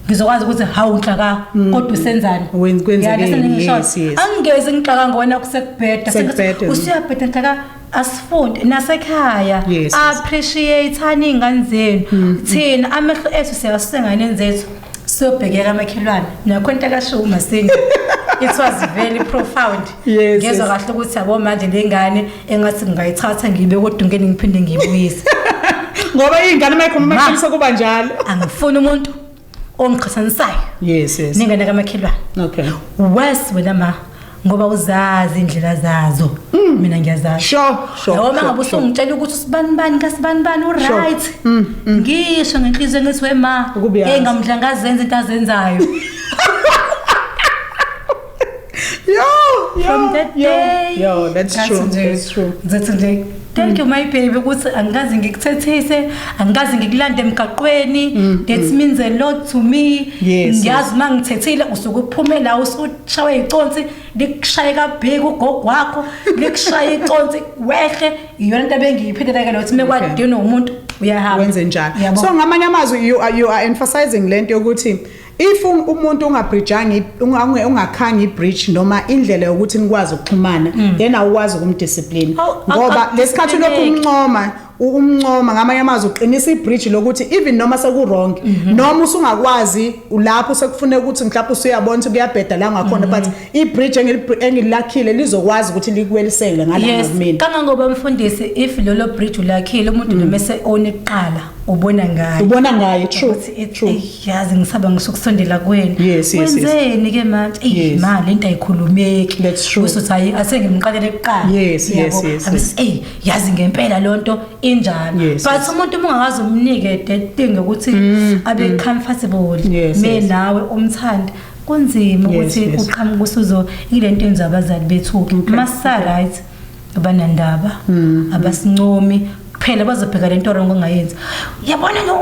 ngizokwazi ukuthi, "Hawu unhlaka, kodwa usenzani?" Kwenzekeni? Yeah, listen, ngisho. Yes. Angingezi ngixaka ngona kusekubheda. Sekubheda. Usuyabheda nhlaka, asifunde nasekhaya. Yes. Appreciate ani ingane zenu. Thina amehlo ethu siyawasusa enganeni zethu, siyobhekeka amakhelwane nakho. Into akasho uMasindi, it was very profound. Ngezwa kahle ukuthi, yabo, manje le ngane engathi ngingayithatha ngiyibe kodungeni, ngiphinde ngiyibuyise. Ngoba iy'ngane mayikhuluma Ma. amaqiniso kuba njalo. Angifuni umuntu ongiqhathanisayo yes yes nengane kamakhelwane. Worse wena ma, ngoba uzazi indlela zazo, mina ngiyazazi. Sure. Yabo, uma ngabe usungitshela ukuthi usibani bani kasibani bani uright, ngisho ngenhliziyo ngithi, "Wema." Ukuba uyazi. Engamdla ngazenza into azenzayo. Yo, yo, From that yo, day, yo, that's ngathi true. nje, That's true. ngizothi nje thank you my baby ukuthi angikaze ngikuthethise, angikaze ngikulande emgaqweni. That means a lot to me. Ngiyazi uma ngithethile usuke uphume la usushawe iconsi, likushaye kabheki ugogo wakho, likushaye iconsi wehle. Iyona into ebengiyiphilela ke lo ukuthi mekwadinwa umuntu uyahamba. Wenze njalo. Yabo. So ngamanye amazwi you are emphasizing lento yokuthi if umuntu ungabridgeanga, ungakhanga ibridge noma indlela yokuthi nikwazi ukuxhumana, then awukwazi ukumdiscipline. Ngoba lesikhathi lokhu Awudisciplineki. umncoma, ngamanye amazwi uqinisa ibridge lokuthi even noma seku wrong, noma usungakwazi lapho sekufuneka ukuthi mhlawumbe usuyabona ukuthi kuyabheda la ngakhona, but ibridge engilakhile lizokwazi ukuthi likuwelisele ngala ngakumina. Kangangoba mfundisi, if lolo bridge ulakhile umuntu noma ese one kuqala, ubona ngayo. Ubona ngaye, true. Ukuthi True. eyi, yazi ngisaba ngisho ukusondela kwenu. Yes. Wenzeni ke manje? Eyi, ma lento ayikhulumeki. That's true. Usuthi hayi, asengimqalele kuqala. Yes, yes. Abese, eyi, yazi ngempela lonto injalo. But umuntu uma ungakaze umnike that thing ukuthi abe comfortable me nawe umthande, kunzima ukuthi uqhamuke usuzo ilento yenza abazali bethu masa right abanandaba, abasincomi kuphela, bazobheka lento wrong ongayenzi. Uyabona nje,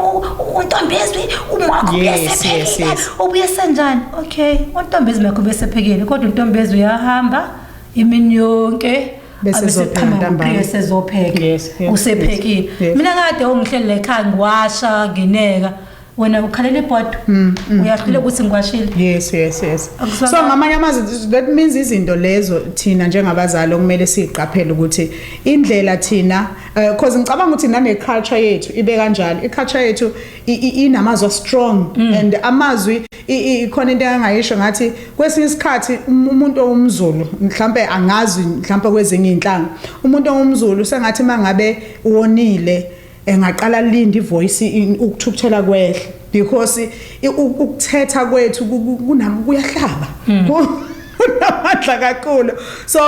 untombezwi umakho ubuyesephekile, ubuye senjani? Okay, untombezwi makho ubuyesephekile, kodwa untombezwi uyahamba imini yonke. Bese abe ezopheka seqhamuka ntambama. upheke, sezopheka. Usephekile. Yes. Mina kade ongihleli la ekhaya ngiwasha, ngineka, wena ukhalela ibhodo, uyahluleka ukuthi ngiwashile. Yes. Akusona- So ngamanye amazwi that means izinto lezo thina njengabazali okumele siqaphele ukuthi indlela thina, because ngicabanga ukuthi nane culture yethu ibe kanjalo. I culture yethu inamazwi strong and amazwi ikhona into engangayisho ngathi kwesinye isikhathi umuntu owumZulu, mhlambe angazi mhlambe kwezinye inhlanga, umuntu owumZulu sengathi mangabe wonile engaqala linda ivoice ukuthukuthela kwehle, because ukuthetha kwethu kuyahlaba, kunamandla kakhulu. So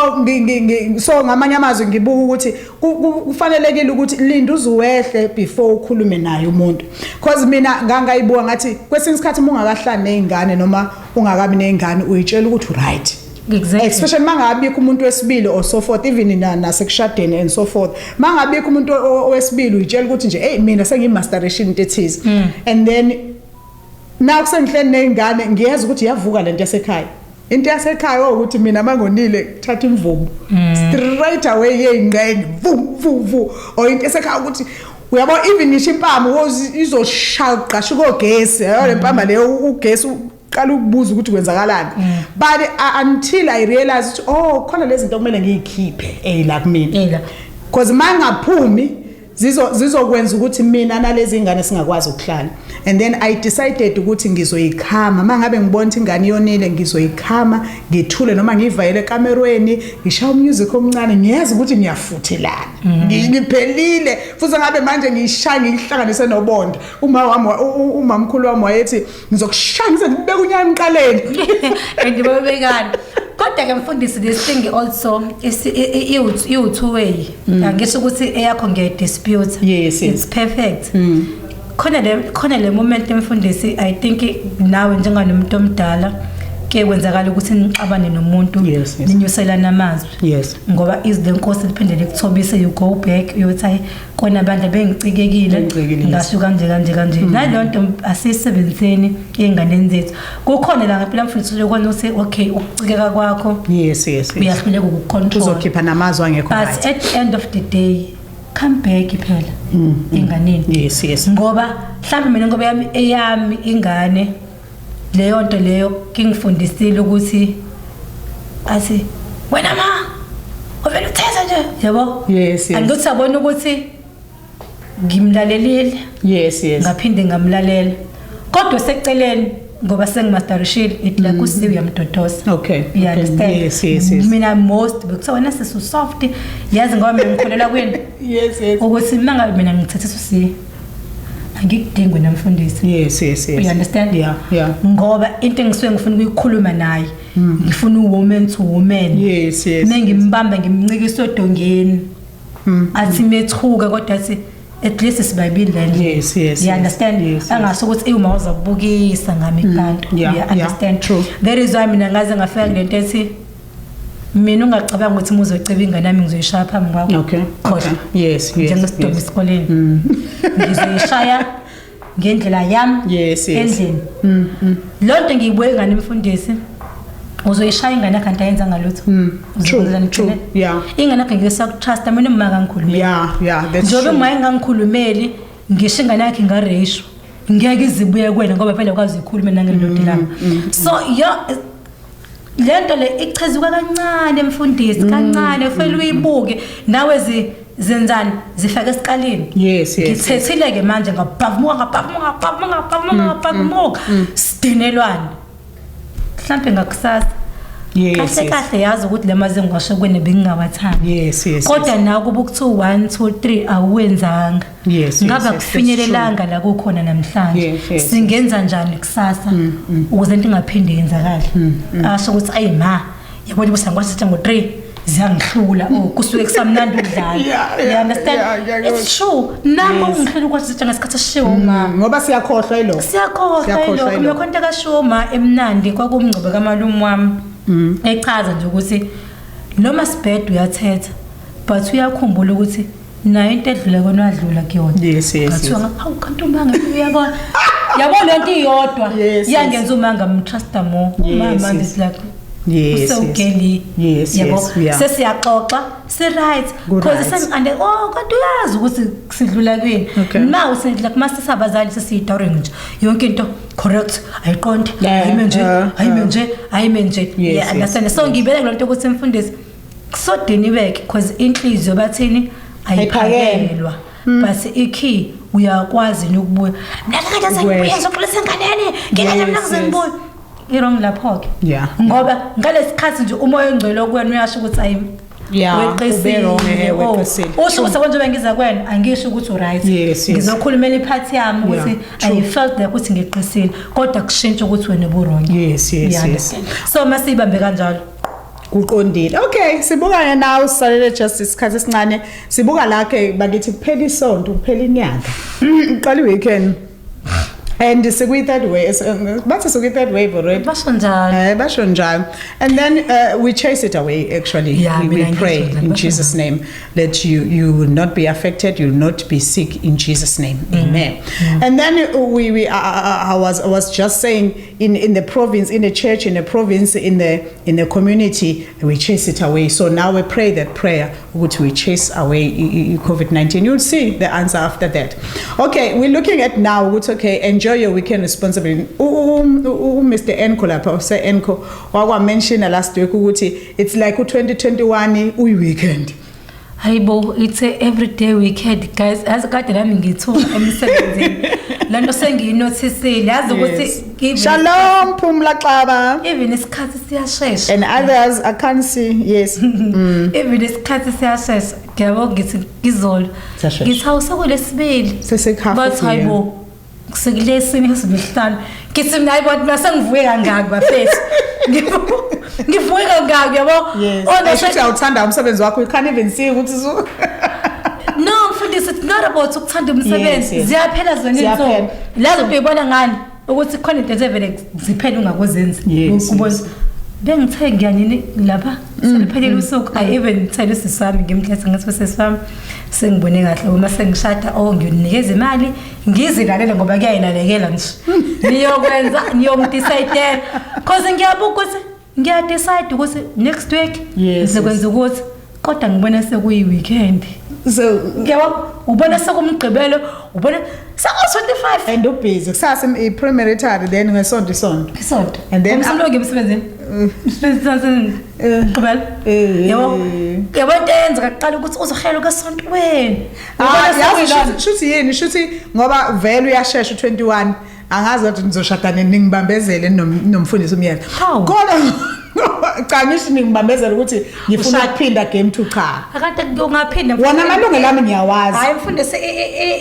so ngamanye amazwi ngibuka ukuthi kufanelekile ukuthi linda uzuwehle before ukhulume naye umuntu, because mina ngangayibuka ngathi kwesinye isikhathi uma ungakahlali nezingane noma ungakabi nezingane, uyitshela ukuthi right, especially mangabikho umuntu wesibili or so forth, even nasekushadeni and so forth, mangabikho umuntu owesibili, uyitshela ukuthi nje, "Hey, mina sengimasteration into ethize." And then now kusengihleli nezingane, ngiyeza ukuthi iyavuka lento yasekhaya, into yasekhaya ukuthi mina mangonile thatha imvubu straight away yeyingqenge, vu vu vu, or into esekhaya ukuthi uyabo, even ngisho impama izoshaya gqasha kogesi, yabo, le mpama leyo ugesi. Ngiqala ukubuza ukuthi kwenzakalani, but until I realize ukuthi, oh, khona lezi zinto kumele ngiyikhiphe la kumina. Ela. Because mangaphumi zizokwenza ukuthi mina nalezi ingane singakwazi ukuhlala. And then I decided ukuthi ngizoyikhama mangabe ngibona ukuthi ingane yonile, ngizoyikhama ngithule noma ngivayele ekamerweni, ngishaya umusic omncane, ngiyazi ukuthi ngiyafuthelana. Ngiphelile futhi ngabe manje ngiyishaya ngiyihlanganise nobonda. Uma wami umamkhulu wami wayethi ngizokushaya ngize ngibeke unyaka emqaleni. And babekani kodwa ke mfundisi, this thing also is iwu two way. Angisho ukuthi eyakho ngiyayidispute. Yes. It's perfect. Khona le moment, emfundisi, I think nawe njenganomuntu omdala ke kwenzakala ukuthi nixabane nomuntu, Yes. ninyuselana amazwi, ngoba izwi lenkosi liphinde likuthobise. You go back uyothi, hayi kona bandla, bengicikekile. Bengicikekile, yes. Ngasho kanje kanje kanje. Naleyo nto asiyisebenziseni ey'nganeni zethu. Kukhona la ngempela, mfundisi, ukubona ukuthi okay, ukucikeka kwakho yes. uyahluleka ukucontrol, Uzokhipha namazwi angekho but right. at the end of the day, come back phela enganeni. Yes. Ngoba mhlawumbe mina, ngoba yami, eyami ingane, leyo nto leyo kingifundisile ukuthi athi, "Wena ma uvela uthetha nje," yabo. Yes. Angithi abona ukuthi ngimlalelile, yes. ngaphinde ngamlalela, kodwa seceleni ngoba sengimasterishile, it like usiwe uyamdodosa. You understand? Yes. Mina most bekuthiwa, "Wena sisi soft," yazi, ngoba mina ngikholelwa kwini Yes. ukuthi mangabe mina ngithethisa usi angikudingi wena mfundisi. Yes. You understand? Yeah. Ngoba into engisuke ngifuna ukuyikhuluma naye, ngifuna u-woman to woman. Yes. Mengimbamba ngimncikisa odongeni, athi methuka, kodwa athi at least sibabili la endlini. Yes, You yes. understand? Yes. Angasho ukuthi uma uzakubukisa ngami kubantu. You understand? True. That is why mina ngaze ngafika kulento ethi mina ungacabanga ukuthi muzoceba ingane yami ngizoyishaya phambi kwakho. Khohlwa. Okay. Yes. Njengesidomu esikoleni, ngizoyishaya ngendlela yami Yes. endlini. Lo nto ngiyibuye ngane, mfundisi, uzoyishaya ingane yakho kanti ayenzanga lutho. True. Yeah. Ingane yakho ngisakutrust mina, uma kangikhulumeli. Yeah, that's Njengoba true. uma engangikhulumeli, ngisho ingane yakhe ingareyishwa, ngeke izibuye kuwena ngoba phela ukwazi uyikhulume nangelilodwa ilanga. So yo lento le ichazuka kancane, mfundisi, kancane, ufele uyibuke nawe zenzani, zifake esikalini. Yes. Ngithethile ke manje, ngabhavuka ngabhavuka ngabhavuka ngabhavuka ngabhavuka, sidinelwane mhlambe ngakusasa. Kahle kahle yazi ukuthi le mazi ngiwasho kwene bengingawathandi, Yes. kodwa nawe kuba ukuthiwa 1 2 3 awuwenzanga, ngabe yes, akufinyelelanga la kukhona namhlanje. Yes. Singenza njani kusasa ukuze into ingaphinde yenzakale? Asho ukuthi, "Ayi ma, yabona ukuthi angikwazi ngo-3 ziyangihlula." Oh, kusuke kusamnandi ukudlala. Yeah, You understand? yeah. It's true, nami ungihlula ukwazi ngesikhathi esishiwo uma. Ngoba siyakhohlwa yilokho. Siyakhohlwa. Siyakhohlwa yilokho. yilokho. Mina khona into akashiwo ma emnandi, kwakumngcobo kamalume wami, echaza nje ukuthi noma sibhede uyathetha, but uyakhumbula ukuthi nayo into edlula kona wadlula kuyona. Yes. Ngathiwa, "Hawu, kanti umanga uyabona, yabo lento iyodwa iyangenza uma ngamtrusta more." Uma manje is like usewugeli, yabo, sesiyaxoxa, si-right, Ku-right. because sengi oh, kanti uyazi ukuthi sidlula kwini. Ma usedlula kuma sesabazali, sesiyidaring nje yonke into correct, ayiqonde, ayime nje, ayime nje, ayime nje. Yeah, understand? So ngibele kulento ukuthi mfundisi kusodini because inhliziyo bathini Ayiphakelwa. ayiphakelwa, but i-key uyakwazi ukubuya. Mina kade sengibuye, Ukwehla. ngizoxolisa enganeni, ngikade mina ngizengibuya i-wrong lapho-ke, ngoba ngalesi nje umoya ongcwele okuwena uyasho ukuthi ayi, Yeah, weqisile. ube wrong, Oh, weqisile. usho ukuthi yabo njengoba ngiza kuwena, angisho ukuthi u-right. Yes. Ngizokhulumela iphathi yami ukuthi True. I felt like ukuthi ngiqisile, kodwa kushintsha ukuthi wena ubu-wrong. Yes. You understand? So masiyibambe kanjalo. Kuqondile. Okay, sibuka nawe, sisalele just isikhathi esincane. Sibuka la ke bakithi, kuphela isonto, kuphela inyanga. Uqala weekend. And sikwi third wave, bathi sikwi third wave already. Basho njalo. Basho njalo. And then we chase it away actually. Yeah, We mina pray ngisho in basho Jesus name that you will not be affected, you will not be sick in Jesus name. Amen. And then we I was just saying in the province, in the church, in the province, in the community, we chase it away. So now we pray that prayer which we chase away COVID-19. You'll see the answer after that. Okay, we're looking at now ukuthi okay, enjoy Enjoy your weekend responsibly. U Mr Enco lapha, use Enco wakwa mention last week ukuthi it's like u2021 uyi weekend. Hayibo, it's a everyday weekend, guys. Yazi kade nami ngithuka emsebenzini, lento sengiyinothisile, yazi ukuthi Shalom Phumla Xaba even isikhathi siyashesha. And others I can't see. Yes. Even isikhathi siyashesha, ngiyabo, ngithi ngizolo Siyashesha. ngithi hawu, sekulesibili. Sesekuhalf Bathi of the year. hayibo, sekulesine, sesihlanu. Ngithi mina hayibo, mina sengivuke kangaki bafethu, ngivuke kangaki, yabo? Yes. Oh, no, Asho awuthanda umsebenzi wakho, you can't even see ukuthi No mfundisi, it's not about ukuthanda umsebenzi. Ziyaphela zona Ziyaphela. insuku lazo. Uyibona ngani ukuthi khona into evele ziphele ungakuzenzi? Ukubona bengithe ngiyanini lapha, seliphelile usuku. I even tell usisi wami, ngimkhethe, ngathi usisi wami, sengibone kahle uma sengishada, oh, ngiyonikeza imali ngizilalele ngoba kuyayilalekela nje, niyokwenza niyongidecide, cause ngiyabuka ukuthi ngiyadecide ukuthi next week ngizokwenza ukuthi, kodwa ngibona sekuyi-weekend. So Ngiyabo, ubona sekumgqibelo, ubona seku-25. And ubusy kusasa i-premarital, then ngesonto isonto. Isonto. And then- Umsombuluko emsebenzini, emsebenzini, gqibelo. Yabo, yabo, into eyenzeka kuqala ukuthi uzohela kwesontweni. Ah, Ubona yazi sekuyilona. shuthi yini, shuthi ngoba vele uyashesha u21, angazi kodwa nizoshada nini, ningibambezele nomfundisi umyena. Hawu. Kodwa cha, ngisho ningibambezele ukuthi ngifuna Ushade. ukuphinda game 2, cha. Akade ungaphinda. Wona amalungelo ami ngiyawazi. Hayi mfundisi,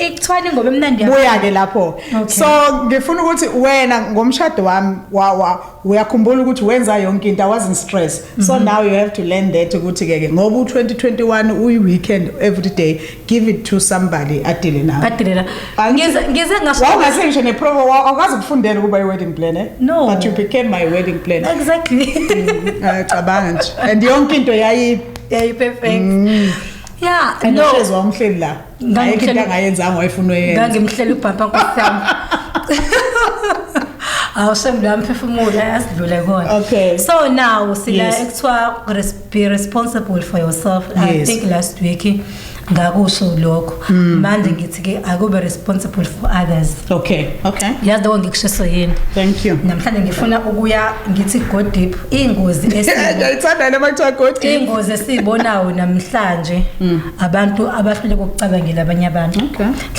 ikuthiwani ingoma emnandi yakho? Buya ke lapho. Okay. So ngifuna ukuthi wena ngomshado wami wa uyakhumbula ukuthi wenza yonke into, I wasn't stressed. So now you have to learn that ukuthi ke ngoba u2021 uyi weekend every day, give it to somebody adile nawe. Badelela. Ngize ngasho. Wawungase ngisho nepromo, awukazi ukufundela ukuba i-wedding planner. No. But you became my wedding planner. Exactly. Cabanga nje, and yonke into yayi Yeah, perfect, yeah. And No. uhlezi wamhleli la, ayikho into angayenzanga wayefuna uyenza. Ngangimhlela ubhampa, nkosi yami. Awushembe lamphefumulo asidlule kona. Okay. So now sila ekuthiwa be responsible for yourself. I think last week ngakusho lokho. Manje ngithi ke akube responsible for others. Okay. Yazi lokho ngikushiso yini? Thank you. Namhlanje ngifuna ukuya ngithi go deep, ingozi esiyibona. Ngiyayithanda le makuthiwa go deep. Ingozi esiyibonayo namhlanje, abantu abahluleka ukucabangela abanye abantu.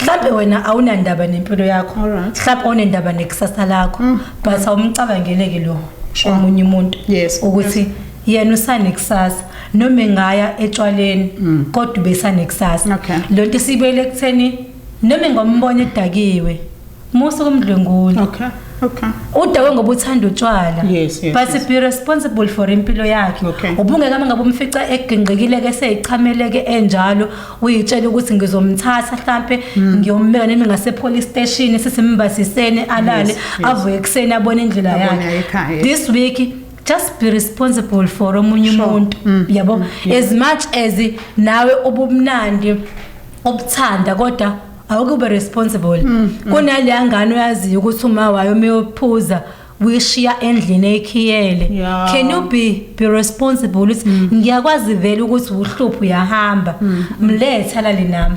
Mhlawumbe wena awunandaba nempilo yakho, mhlawumbe awunendaba nekusasa lakho, but awumcabangeleki lo omunye umuntu ukuthi yena usanekusasa, noma engaya etshwaleni kodwa ubesanekusasa. Lo nto isibuyele ekutheni noma ngombona edakiwe, musa kumdlwengula. Udakwe ngoba uthanda utshwala, but be responsible for impilo yakhe. Ubungeke uma ngabe umfica eginqikile ke, seyichameleke enjalo, uyitshela ukuthi ngizomthatha mhlambe ngiyombeka nami ngase police station, sisimbasisene, alale, avuke ekuseni abone indlela Abone yakhe. ekhaya. This week just be responsible for omunye umuntu, yabo, as much as nawe ubumnandi obuthanda, kodwa awukube responsible kunaleya ngane oyaziyo ukuthi uma wayo umeyophuza uyishiya endlini ekhiyele. Can you be responsible ukuthi ngiyakwazi vele ukuthi uhlupho uyahamba, mlethe alale nami?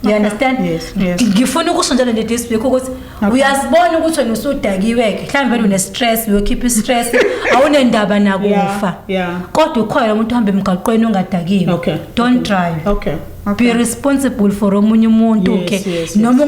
You understand? Yes. Ngifuna ukusho njalo nje this week ukuthi uyazibona ukuthi wena usudakiwe ke, mhlawumbe vele une stress, uyokhipha i-stress, awunendaba nakufa, kodwa ukhona umuntu ohamba emgaqweni ongadakiwe. Don't drive. Be responsible for omunye umuntu. Ke noma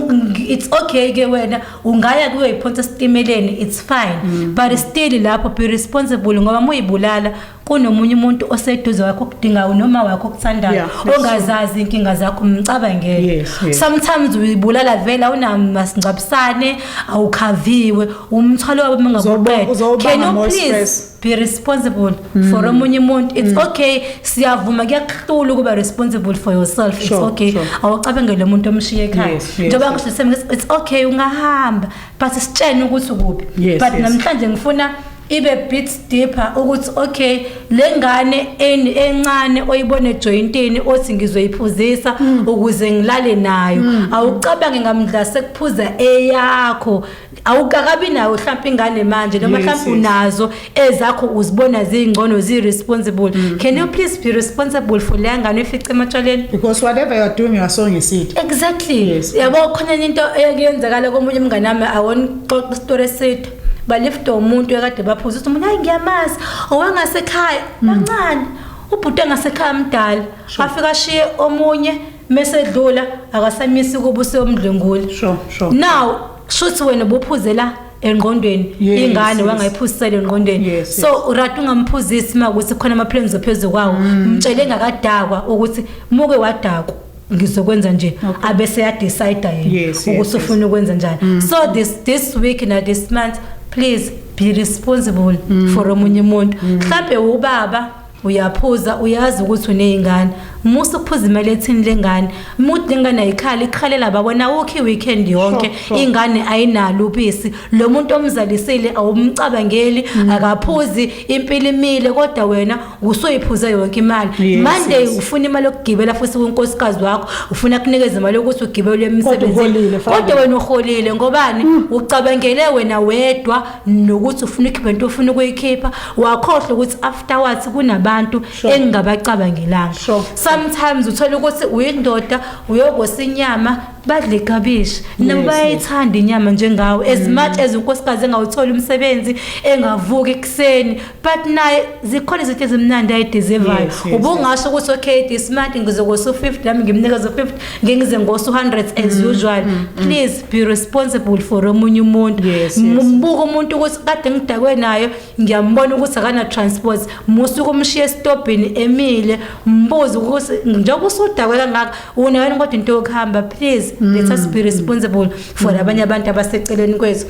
it's okay ke wena ungaya kuyoyiphonsa esitimeleni, it's fine, but still lapho be responsible, ngoba uma uyibulala kunomunye umuntu oseduze wakho okudingayo noma wakho okuthandayo Yeah, that's ongazazi inkinga zakho, umcabangele. Sometimes uyibulala vele awunamasingcwabisane, awukhaviwe, umthwalo wabo mangakuqeda. Uzobanga Can you more please stress. be responsible for omunye umuntu? It's okay, siyavuma kuyakuhlula ukuba responsible for yourself. It's okay. Awucabangele umuntu omshiye ekhaya. Njengoba ngisho sami, it's okay ungahamba, but sitshene ukuthi ukuphi. But namhlanje ngifuna ibe bit deeper ukuthi okay, le ngane encane oyibone ejointini othi ngizoyiphuzisa ukuze ngilale nayo, awucabange ngamdla sekuphuza eyakho. Awukakabi nayo mhlawumbe ingane manje, noma mhlawumbe unazo ezakho, uzibona zingcono, zi-responsible. Can you please be responsible for leya ngane oyifice ematshwaleni? Because whatever you are doing, you are sowing a seed. Exactly. Yabo, khona into eyakuyenzakala komunye umngane wami, awonixoxa isitori eside. Balifta umuntu ekade baphuza, uthi umuntu, "Hayi, ngiyamazi, owangasekhaya kancane, ubhuti engasekhaya mdala." Afika ashiye omunye, mese edlula akasamisi kuba useyomdlwengula. Sure sure Now shuthi wena ubuphuzela engqondweni, ingane wangayiphuzisela engqondweni. So rather ungamphuzisi uma ukuthi khona ama-plans phezu kwawo. Mtshele engakadakwa ukuthi muke wadakwa ngizokwenza nje, abese ya-decide yena ukuthi ufuna ukwenza njani. So this week na this month, please be responsible for omunye umuntu. Mhlambe ubaba uyaphuza, uyazi ukuthi uneyingane, musa ukuphuza imali ethini lengane. Muthi lengane ayikhali, ikhalela babona wokho i-weekend yonke. Ingane ayinalo ubisi, lo muntu omzalisile awumcabangeli, akaphuzi, impilo imile, kodwa wena usuyiphuze yonke imali. Monday ufuna imali yokugibela futhi kunkosikazi wakho, ufuna kunikeza imali yokuthi ugibele Kodwa emsebenzini. uholile, Fana. Kodwa wena uholile, ngobani? Ucabangele wena wedwa nokuthi ufuna ukhipha into ofuna ukuyikhipha, wakhohlwa ukuthi afterwards kunabantu engingabacabangelanga. Sometimes uthola ukuthi uyindoda, uyokosa inyama, badle ikabishi nabo. Bayayithanda inyama njengawe. As much as unkosikazi engawutholi umsebenzi, engavuki ekuseni, but naye zikhona izinto ezimnandi ayideservayo. Ubungasho ukuthi okay, this month ngizokosa u-50, nami ngimnikeze u-50, ngingize ngosa u-100 as usual. Please be responsible for omunye umuntu. Mbuka umuntu ukuthi kade ngidakwe nayo, ngiyambona ukuthi akana transport, musuke umshiye esitobhini emile. Mbuze ukuthi njengoba usudakwe kangaka, unayo yini kodwa into yokuhamba? Please let us be responsible for abanye abantu abaseceleni kwethu.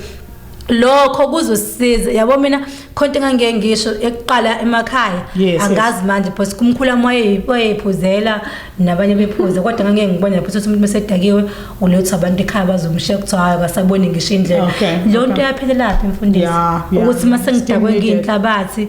Lokho kuzosiza, yabo. Mina khonto engangeke ngisho ekuqala emakhaya, angazi manje, because kumkhulu wami wayeyiphuzela nabanye bephuza, kodwa ngangeke ngibone lapho ukuthi umuntu mesedakiwe uletha abantu ekhaya bazomshiya, kuthiwa hayi, akasaboni ngisho indlela. Leyo nto yaphelelaphi, mfundisi? Ukuthi uma sengidakwe Still needed. ngiyinhlabathi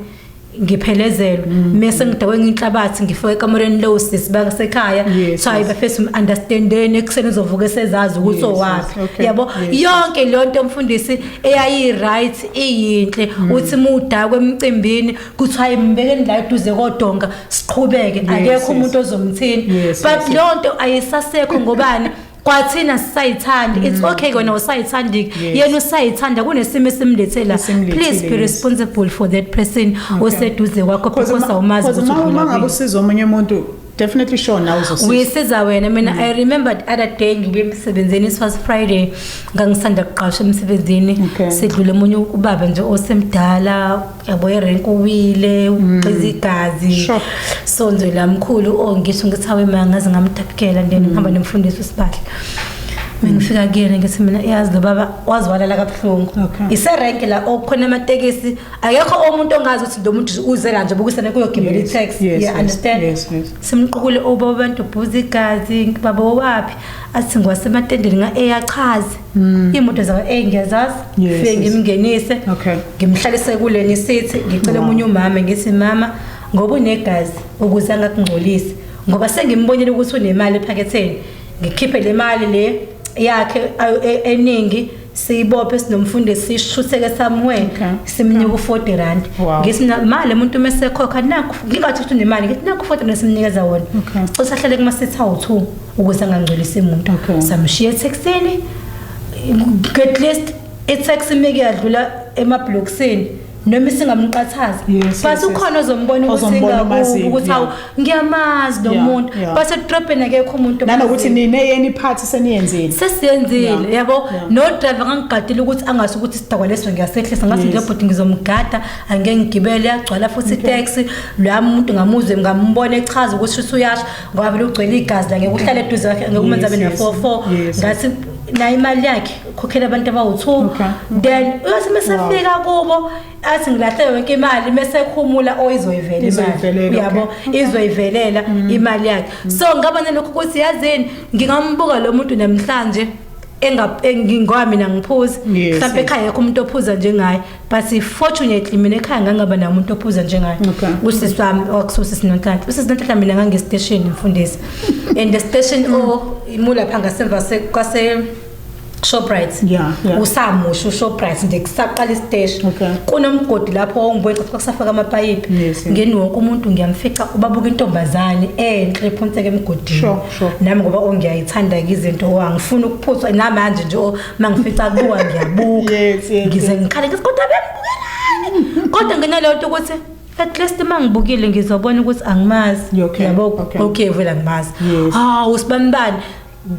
ngiphelezelwe, mese ngidakwe ngiyinhlabathi ngifike ekamereni lowo sisi basekhaya, kuthiwa bafethu understandeni, ekuseni uzovuka esezazi ukuthi owaphi. Yabo, yonke leyo nto, mfundisi, eyayi-right, iyinhle, uthi uma udakwe emcimbini kuthiwa hayi, mbekeni la eduze kodonga, siqhubeke, akekho umuntu ozomthini. But leyo nto ayisasekho, ngobani? Kwathina sisayithandi. It's okay, kona usayithandi, yena usayithanda, kunesimo esimlethela. Esimlethile, Please be responsible for that person oseduze kwakho, because awumazi Because ukuthi uma udlula uma ngabe kuphi. usiza omunye umuntu, definitely sure nawe uzosiza. Uyisiza wena. Mina I remember the other day ngibuye emsebenzini, it was Friday, ngangisanda kuqashwa emsebenzini. Sidlule omunye ubaba nje osemdala, yabo, erenki uwile, uxiza igazi. So nje la mkhulu, oh, ngisho ngithi hawe ma, ngaze ngamdabukela. Then ngihamba nomfundisi uSibahle. Mengifika kuyena ngithi mina, yazi lo baba wazwalala kabuhlungu. Iserenki la okukhona amatekisi, akekho umuntu ongazi ukuthi lo muntu uze la nje bukusene kuyogibela i-taxi. You understand? Yes. Simqukule ubaba abantu bhuza igazi, baba waphi? Athi ngwasematendeni. Nga eyachaza iy'moto zaka A ngiyazazi. Fike ngimngenise, ngimhlalise kuleni sithi ngicela omunye umama, ngithi mama, ngoba unegazi, ukuze angakungcolisi, ngoba sengimbonile ukuthi unemali ephaketheni, ngikhiphe le mali le yakhe eningi, siyibophe sinomfundisi, sishutheke somewhere. Simnike u-40 rand. Ngithi mina mali umuntu mesekhokha nakhu, ngingathi ukuthi unemali, ngithi nakhu 40 rand, simnikeza wona. Sicela ahlale kuma-seat awu-2 ukuze angangcolisi umuntu. Samshiya ethekisini. At least itaxi meke yadlula emabhlokisini noma isingamqathaza, but ukhona ozombona ukuthi Ozombona, ingakubo, omaziyo, ukuthi hawu, ngiyamazi lo muntu. But edrobheni akekho umuntu nanokuthi omaziyo. nine yeni iphathi seniyenzile. Sesiyenzile. Yabo. No driver ngangigadile ukuthi angasho ukuthi isidakwa leso ngiyasehlisa, ngathi nje bhuti ngizomgada, angeke ngigibele, yagcwala futhi itaxi. Loya muntu ngamuzwe, ngambona echaza ukuthi shuthi uyasho, ngoba vele ugcwele igazi la, ngeke uhlale eduze kwakhe, ngeke umenze abe na-44. Ngathi nayo imali yakhe ukhokhela abantu abawu-2. Then uyothi mesefika kubo athi ngilahle yonke imali, mese ekhumula oyizoyivelela imali. Izoyivelela, Uyabo, izoyivelela imali yakhe. So ngaba nalokho ukuthi yazini ngingambuka lo muntu namhlanje ngoba mina ngiphuza, mhlawumbe ekhaya akekho umuntu ophuza njengaye, but fortunately mina ekhaya ngangaba namuntu ophuza njengaye. Usisi wami wakususisi Nonhlanhla, usisi Nonhlanhla, mina ngange-station, mfundisi, and the station o imulapha ngasemva kwase Shoprite. Yeah. Usamusha uShoprite nje, kusaqala isiteshi. Kunomgodi lapho ongibona ukuthi kusafaka amapayipi. Ngeni wonke umuntu ngiyamfica ubabuka intombazane enhle ephonseka emgodini. Sure. Nami ngoba ongiyayithanda-ke izinto, angifuni ukuphuthwa namanje nje, uma ngifica kubuka ngiyabuka. Yes. Ngize ngikhale ngithi, kodwa bengibukelani? Kodwa nginaleyo nto ukuthi at least uma ngibukile ngizobona ukuthi angimazi. Yabo, okay, vele angimazi. Hawu, sibanibani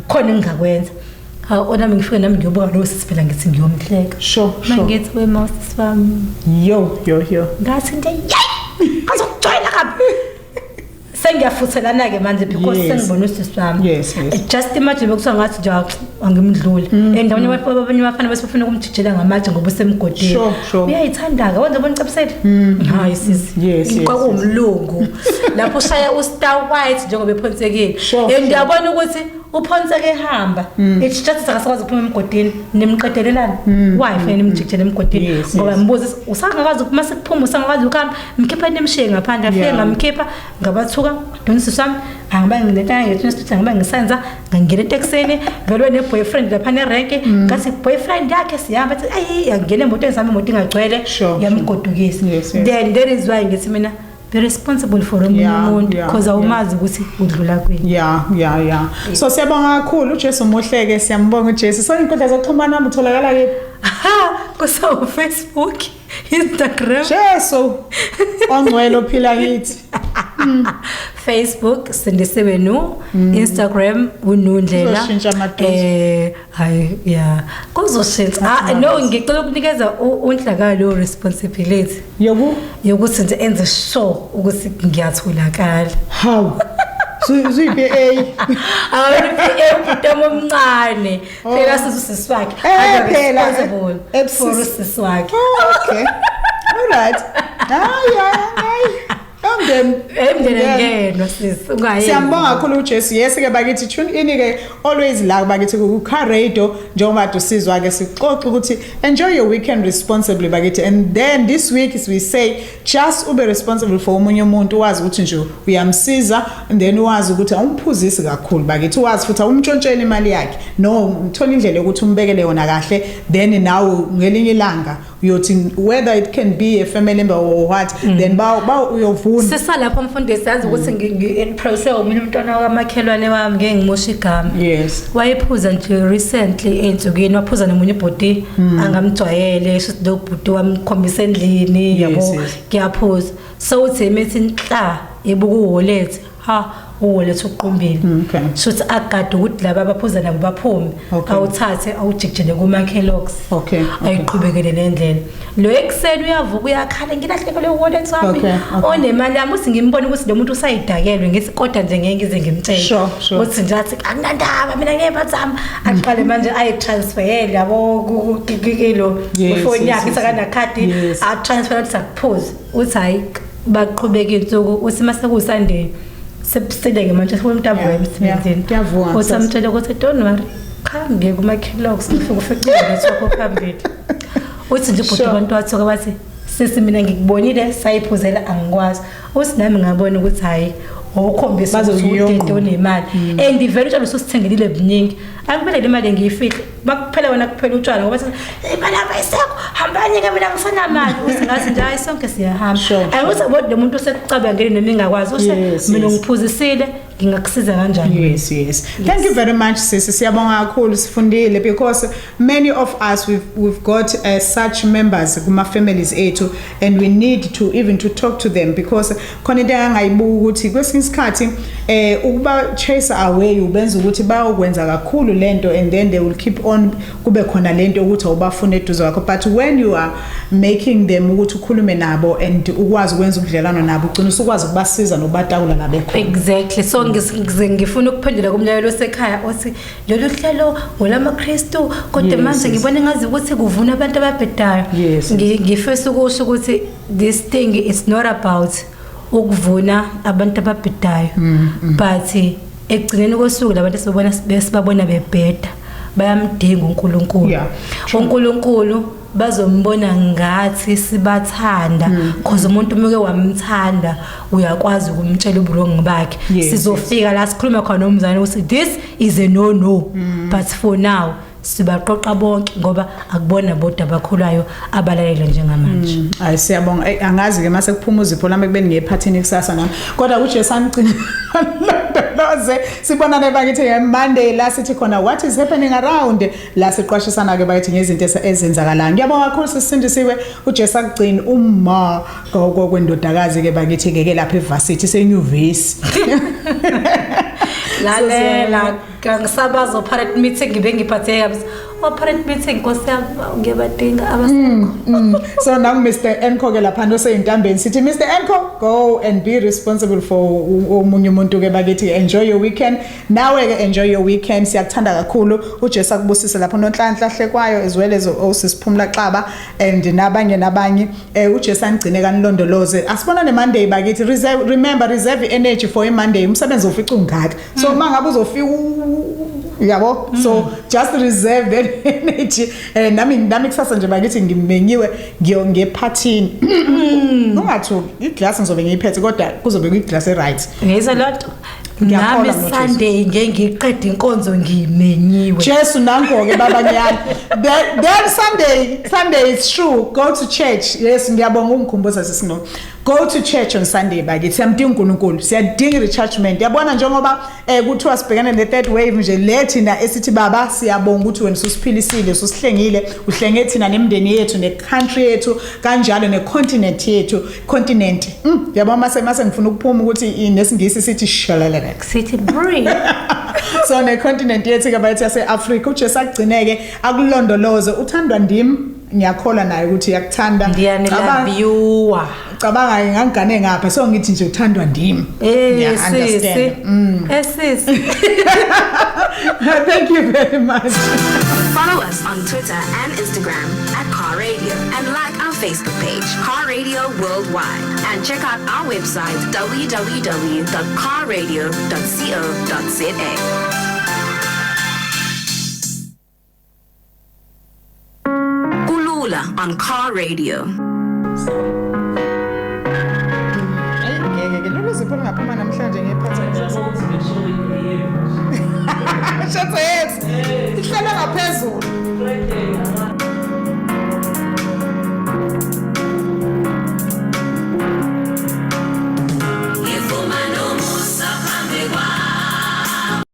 khona engingakwenza? Hawu, onami ngifike nami ngiyobuka lo sisi phela, ngithi ngiyomhleka. Mangithi, "Wema sisi wami." Yo yo yo. Ngathi nje, "Yeyi, ngazokujwayela kabi." Sengiyafuthelana-ke manje because sengibona usisi wami. Yes. Just imagine bekuthiwa ngathi nje angimdluli, and abanye abafana bese befuna ukumjijela ngamatshe ngoba usemgodini. Sure. Uyayithanda-ke, wenza bona ucabisele, hayi sisi. Kwakuwumlungu lapho ushaya ustar white njengoba ephonsekile. And uyabona ukuthi uphonseke ehamba, it's just akasakwazi ukuphuma emgodini. Nimqedelelana, why fanele nimjikijele emgodini? Ngoba mbuza, usangakwazi uma sekuphuma, usangakwazi ukuhamba, mkhipha nimshiye ngaphandle. Afike, ngamkhipha, ngabathuka, donisi sami, angiba nginetanga ngithi angiba ngisenza, ngangena etekisini vele ne-boyfriend lapha nerenki. Ngathi boyfriend yakhe sihamba, athi ayi, angena emotweni sami, imoto ingagcwele. Yamgodukisa. Then that is why ngithi mina, be responsible for omunye umuntu, because awumazi ukuthi udlula kwini. Yeah. So siyabonga kakhulu, uJesu muhleke, siyambonga uJesu. So inkundla zokuxhumana utholakala kephi? Ha, kusawu Facebook, Instagram. Jesu ongcwele ophila kithi. Facebook Sindisiwe Nu, Instagram uNundlela. Kuzoshintsha amaduze. Hayi, yeah, kuzoshintsha. Ah no, ngicela ukunikeza uNhlakalo responsibility Yoku yokuthi nje enze sure ukuthi ngiyatholakala. Hawu. Zuyi-PA. AwuPA, ubhuti wami omncane phela, sisi wakhe. Phela, responsible for usisi wakhe. Oh, okay. All right. Hayi hayi hayi. Emndeni. Emndeni ngenwa sisi, ungayenzi. Siyambonga kakhulu uJesu. Yes ke bakithi, tune in ke always la bakithi ku Car Radio, njengoba kade usizwa ke sixoxa ukuthi enjoy your weekend responsibly bakithi. And then this week is we say just ube responsible for omunye umuntu, wazi ukuthi nje uyamsiza, and then wazi ukuthi awumphuzisi kakhulu bakithi, wazi futhi awumtshontsheli imali yakhe, no uthola indlela yokuthi umbekele yona kahle, then nawe ngelinye ilanga uyothi, whether it can be a family member or what, then ba uyovuna. Sisalapho mfundisi, yazi ukuthi ngi-impresse omunye umntwana kamakhelwane wami, ngeke ngimoshe igama. Wayephuza nje recently ey'nsukwini, waphuza nomunye ubhuti angamjwayele, shuthi lo bhuti wamkhombisa endlini, yabo, kuyaphuza. So uthi emethi nhla ebuka uwallet, ha, uwallet uqumbile. Shuthi agade ukuthi laba abaphuza nabo baphume, awuthathe awujikijele kuma-Kellogg's, ayiqhubekele nendlela. Lo ekuseni uyavuka uyakhala, "Ngilahlekelwe uwallet wami onemali yami." Uthi ngimbone ukuthi lo muntu usayidakelwe, ngithi kodwa nje ngeke ngize ngimtshele. Sure. Uthi nje athi, "Akunandaba mina, ngeke zami." Aqale manje ayitransferele, yabo, kilo ifoni yakhe, isakanakhadi, atransfer, athi akuphuze. Uthi hayi, baqhubeka insuku. Uthi mase kuSunday sebusile-ke manje, umuntu avuka emsebenzini. Kuyavuka Uthi kusasa. amtshele ukuthi, "Don't worry, cha, ngiye kuma-Kellogg's, ngifike ufice network phambili." Uthi nje ubhuti, abantu wathuka, bathi, "Sisi, mina ngikubonile sayiphuzela, angikwazi." Uthi nami ngabona ukuthi hhayi, ukhombisa ukuthi Bazokuyonga. udede onemali, and vele utshwala ususithengelile buningi, akumele le mali ngiyifihle, bakuphela wena, kuphela utshwala, ngoba sethi, "Imali yami ayisekho, hambani-ke, mina ngisenamali." Uthi ngathi nje, "Hayi, sonke siyahamba." Angithi yabo, lo muntu usekucabangele noma ingakwazi use, "Mina ngiphuzisile, ngingakusiza kanjani?" Yes. Thank you very much, sisi. Siyabonga kakhulu, sifundile, because many of us we've got such members kuma families ethu, and we need to even to talk to them, because khona into engayibuka ukuthi kwesinye isikhathi ukuba chase away ubenza ukuthi bayokwenza kakhulu lento, and then they will keep on, kube khona lento ukuthi awubafuna eduze kwakho. But when you are making them ukuthi ukhulume nabo and ukwazi ukwenza ubudlelwano nabo, ugcina usukwazi ukubasiza nokubatakula la bekhona. Exactly. So ngifuna ukuphendula kumlayelo osekhaya othi lolu hlelo ngolamaKristu, kodwa manje ngibona ngazi ukuthi kuvuna abantu ababhedayo. Ngifisa ukusho ukuthi this thing is not about ukuvuna abantu ababhedayo, but ekugcineni kosuku labantu esibabona besibabona bebheda bayamdinga uNkulunkulu. uNkulunkulu bazombona ngathi sibathanda, because umuntu umuke wamthanda uyakwazi ukumtshela uburongo bakhe. Sizofika la sikhuluma khona nomzane ukuthi this is a no no, but for now Sibaqoqa bonke ngoba akubona bodwa abakhulayo abalalele njengamanje. Hayi, siyabonga. Angazi ke mase kuphuma uzipho lami ekubeni ngiyephathini kusasa nami. Kodwa uJesu amgcine londoloze. Sibonane bakithi ngeMonday la sithi khona what is happening around, la siqwashisana ke bakithi ngezinto ezenzakalayo. Ngiyabonga kakhulu, sisindisiwe. uJesu akugcine, uma kwendodakazi ke bakithi ke lapha evarsity senyuvesi. Lalela, ngisabazo parent meeting, ngibe ngiphatheke kabi. O parent meeting, nkosi yami, ngiyabadinga abasekho. So now Mr Enco ke lapha oseyintambeni, sithi Mr Enco, go and be responsible for omunye umuntu ke bakithi. Enjoy your weekend. Nawe ke, enjoy your weekend. Siyakuthanda kakhulu. uJesu akubusise lapho, Nonhlanhla Hlekwayo, as well as osisiphumla Xaba and nabanye nabanye. uJesu anigcine kanilondoloze. Asibonane Monday bakithi. Reserve, remember, reserve energy for iMonday. Umsebenzi ufica ungaka, so mangabe uzofika yabo, so just reserve that energy. Nami kusasa nje bakithi ngimenyiwe ngiyo ngephathini. Ungathuki, iglass ngizobe ngiyiphethe, kodwa kuzobe kuyiglass e-right. Ngiyizwa loo nto. Ngiyakholwa Nami ngoJesu. Sunday ngeke ngiqede inkonzo, ngimenyiwe. Jesu, nanko ke baba, ngiyani. Then Sunday is true, go to church. Yes, ngiyabonga ungikhumbuza, sisino. Go to church on Sunday bakithi. Siyamdinga uNkulunkulu. Siyadinga rechargement. Yabona njengoba kuthiwa sibhekene ne third wave nje, le thina esithi baba siyabonga ukuthi wena ususiphilisile, ususihlengile, uhlenge thina nemindeni yethu, ne country yethu kanjalo, ne continent yethu, continent. Yabona mase ngifuna ukuphuma ukuthi nesingisi sithi shalala. Sithi breathe. So necontinent yethu ke bayithi yase-Africa. uJesu akugcineke, akulondoloze. Uthandwa ndim, ngiyakholwa naye ukuthi uyakuthanda. Ndiyanilabyuwa. Cabanga ngangigane ngapha, so ngithi nje uthandwa ndim. Eh, sisi. Ngiya-understand. Eh, sisi. Thank you very much. Follow us on Twitter and Instagram at Car Radio and like our Facebook page, Car Radio Worldwide. And check out our website, www.carradio.co.za. Kulula on Car Radio. Ayi, ngeke ke lolu zipho lungaphuma namhlanje ngephatha kusasa. Shathe, yes, ihlala ngaphezulu.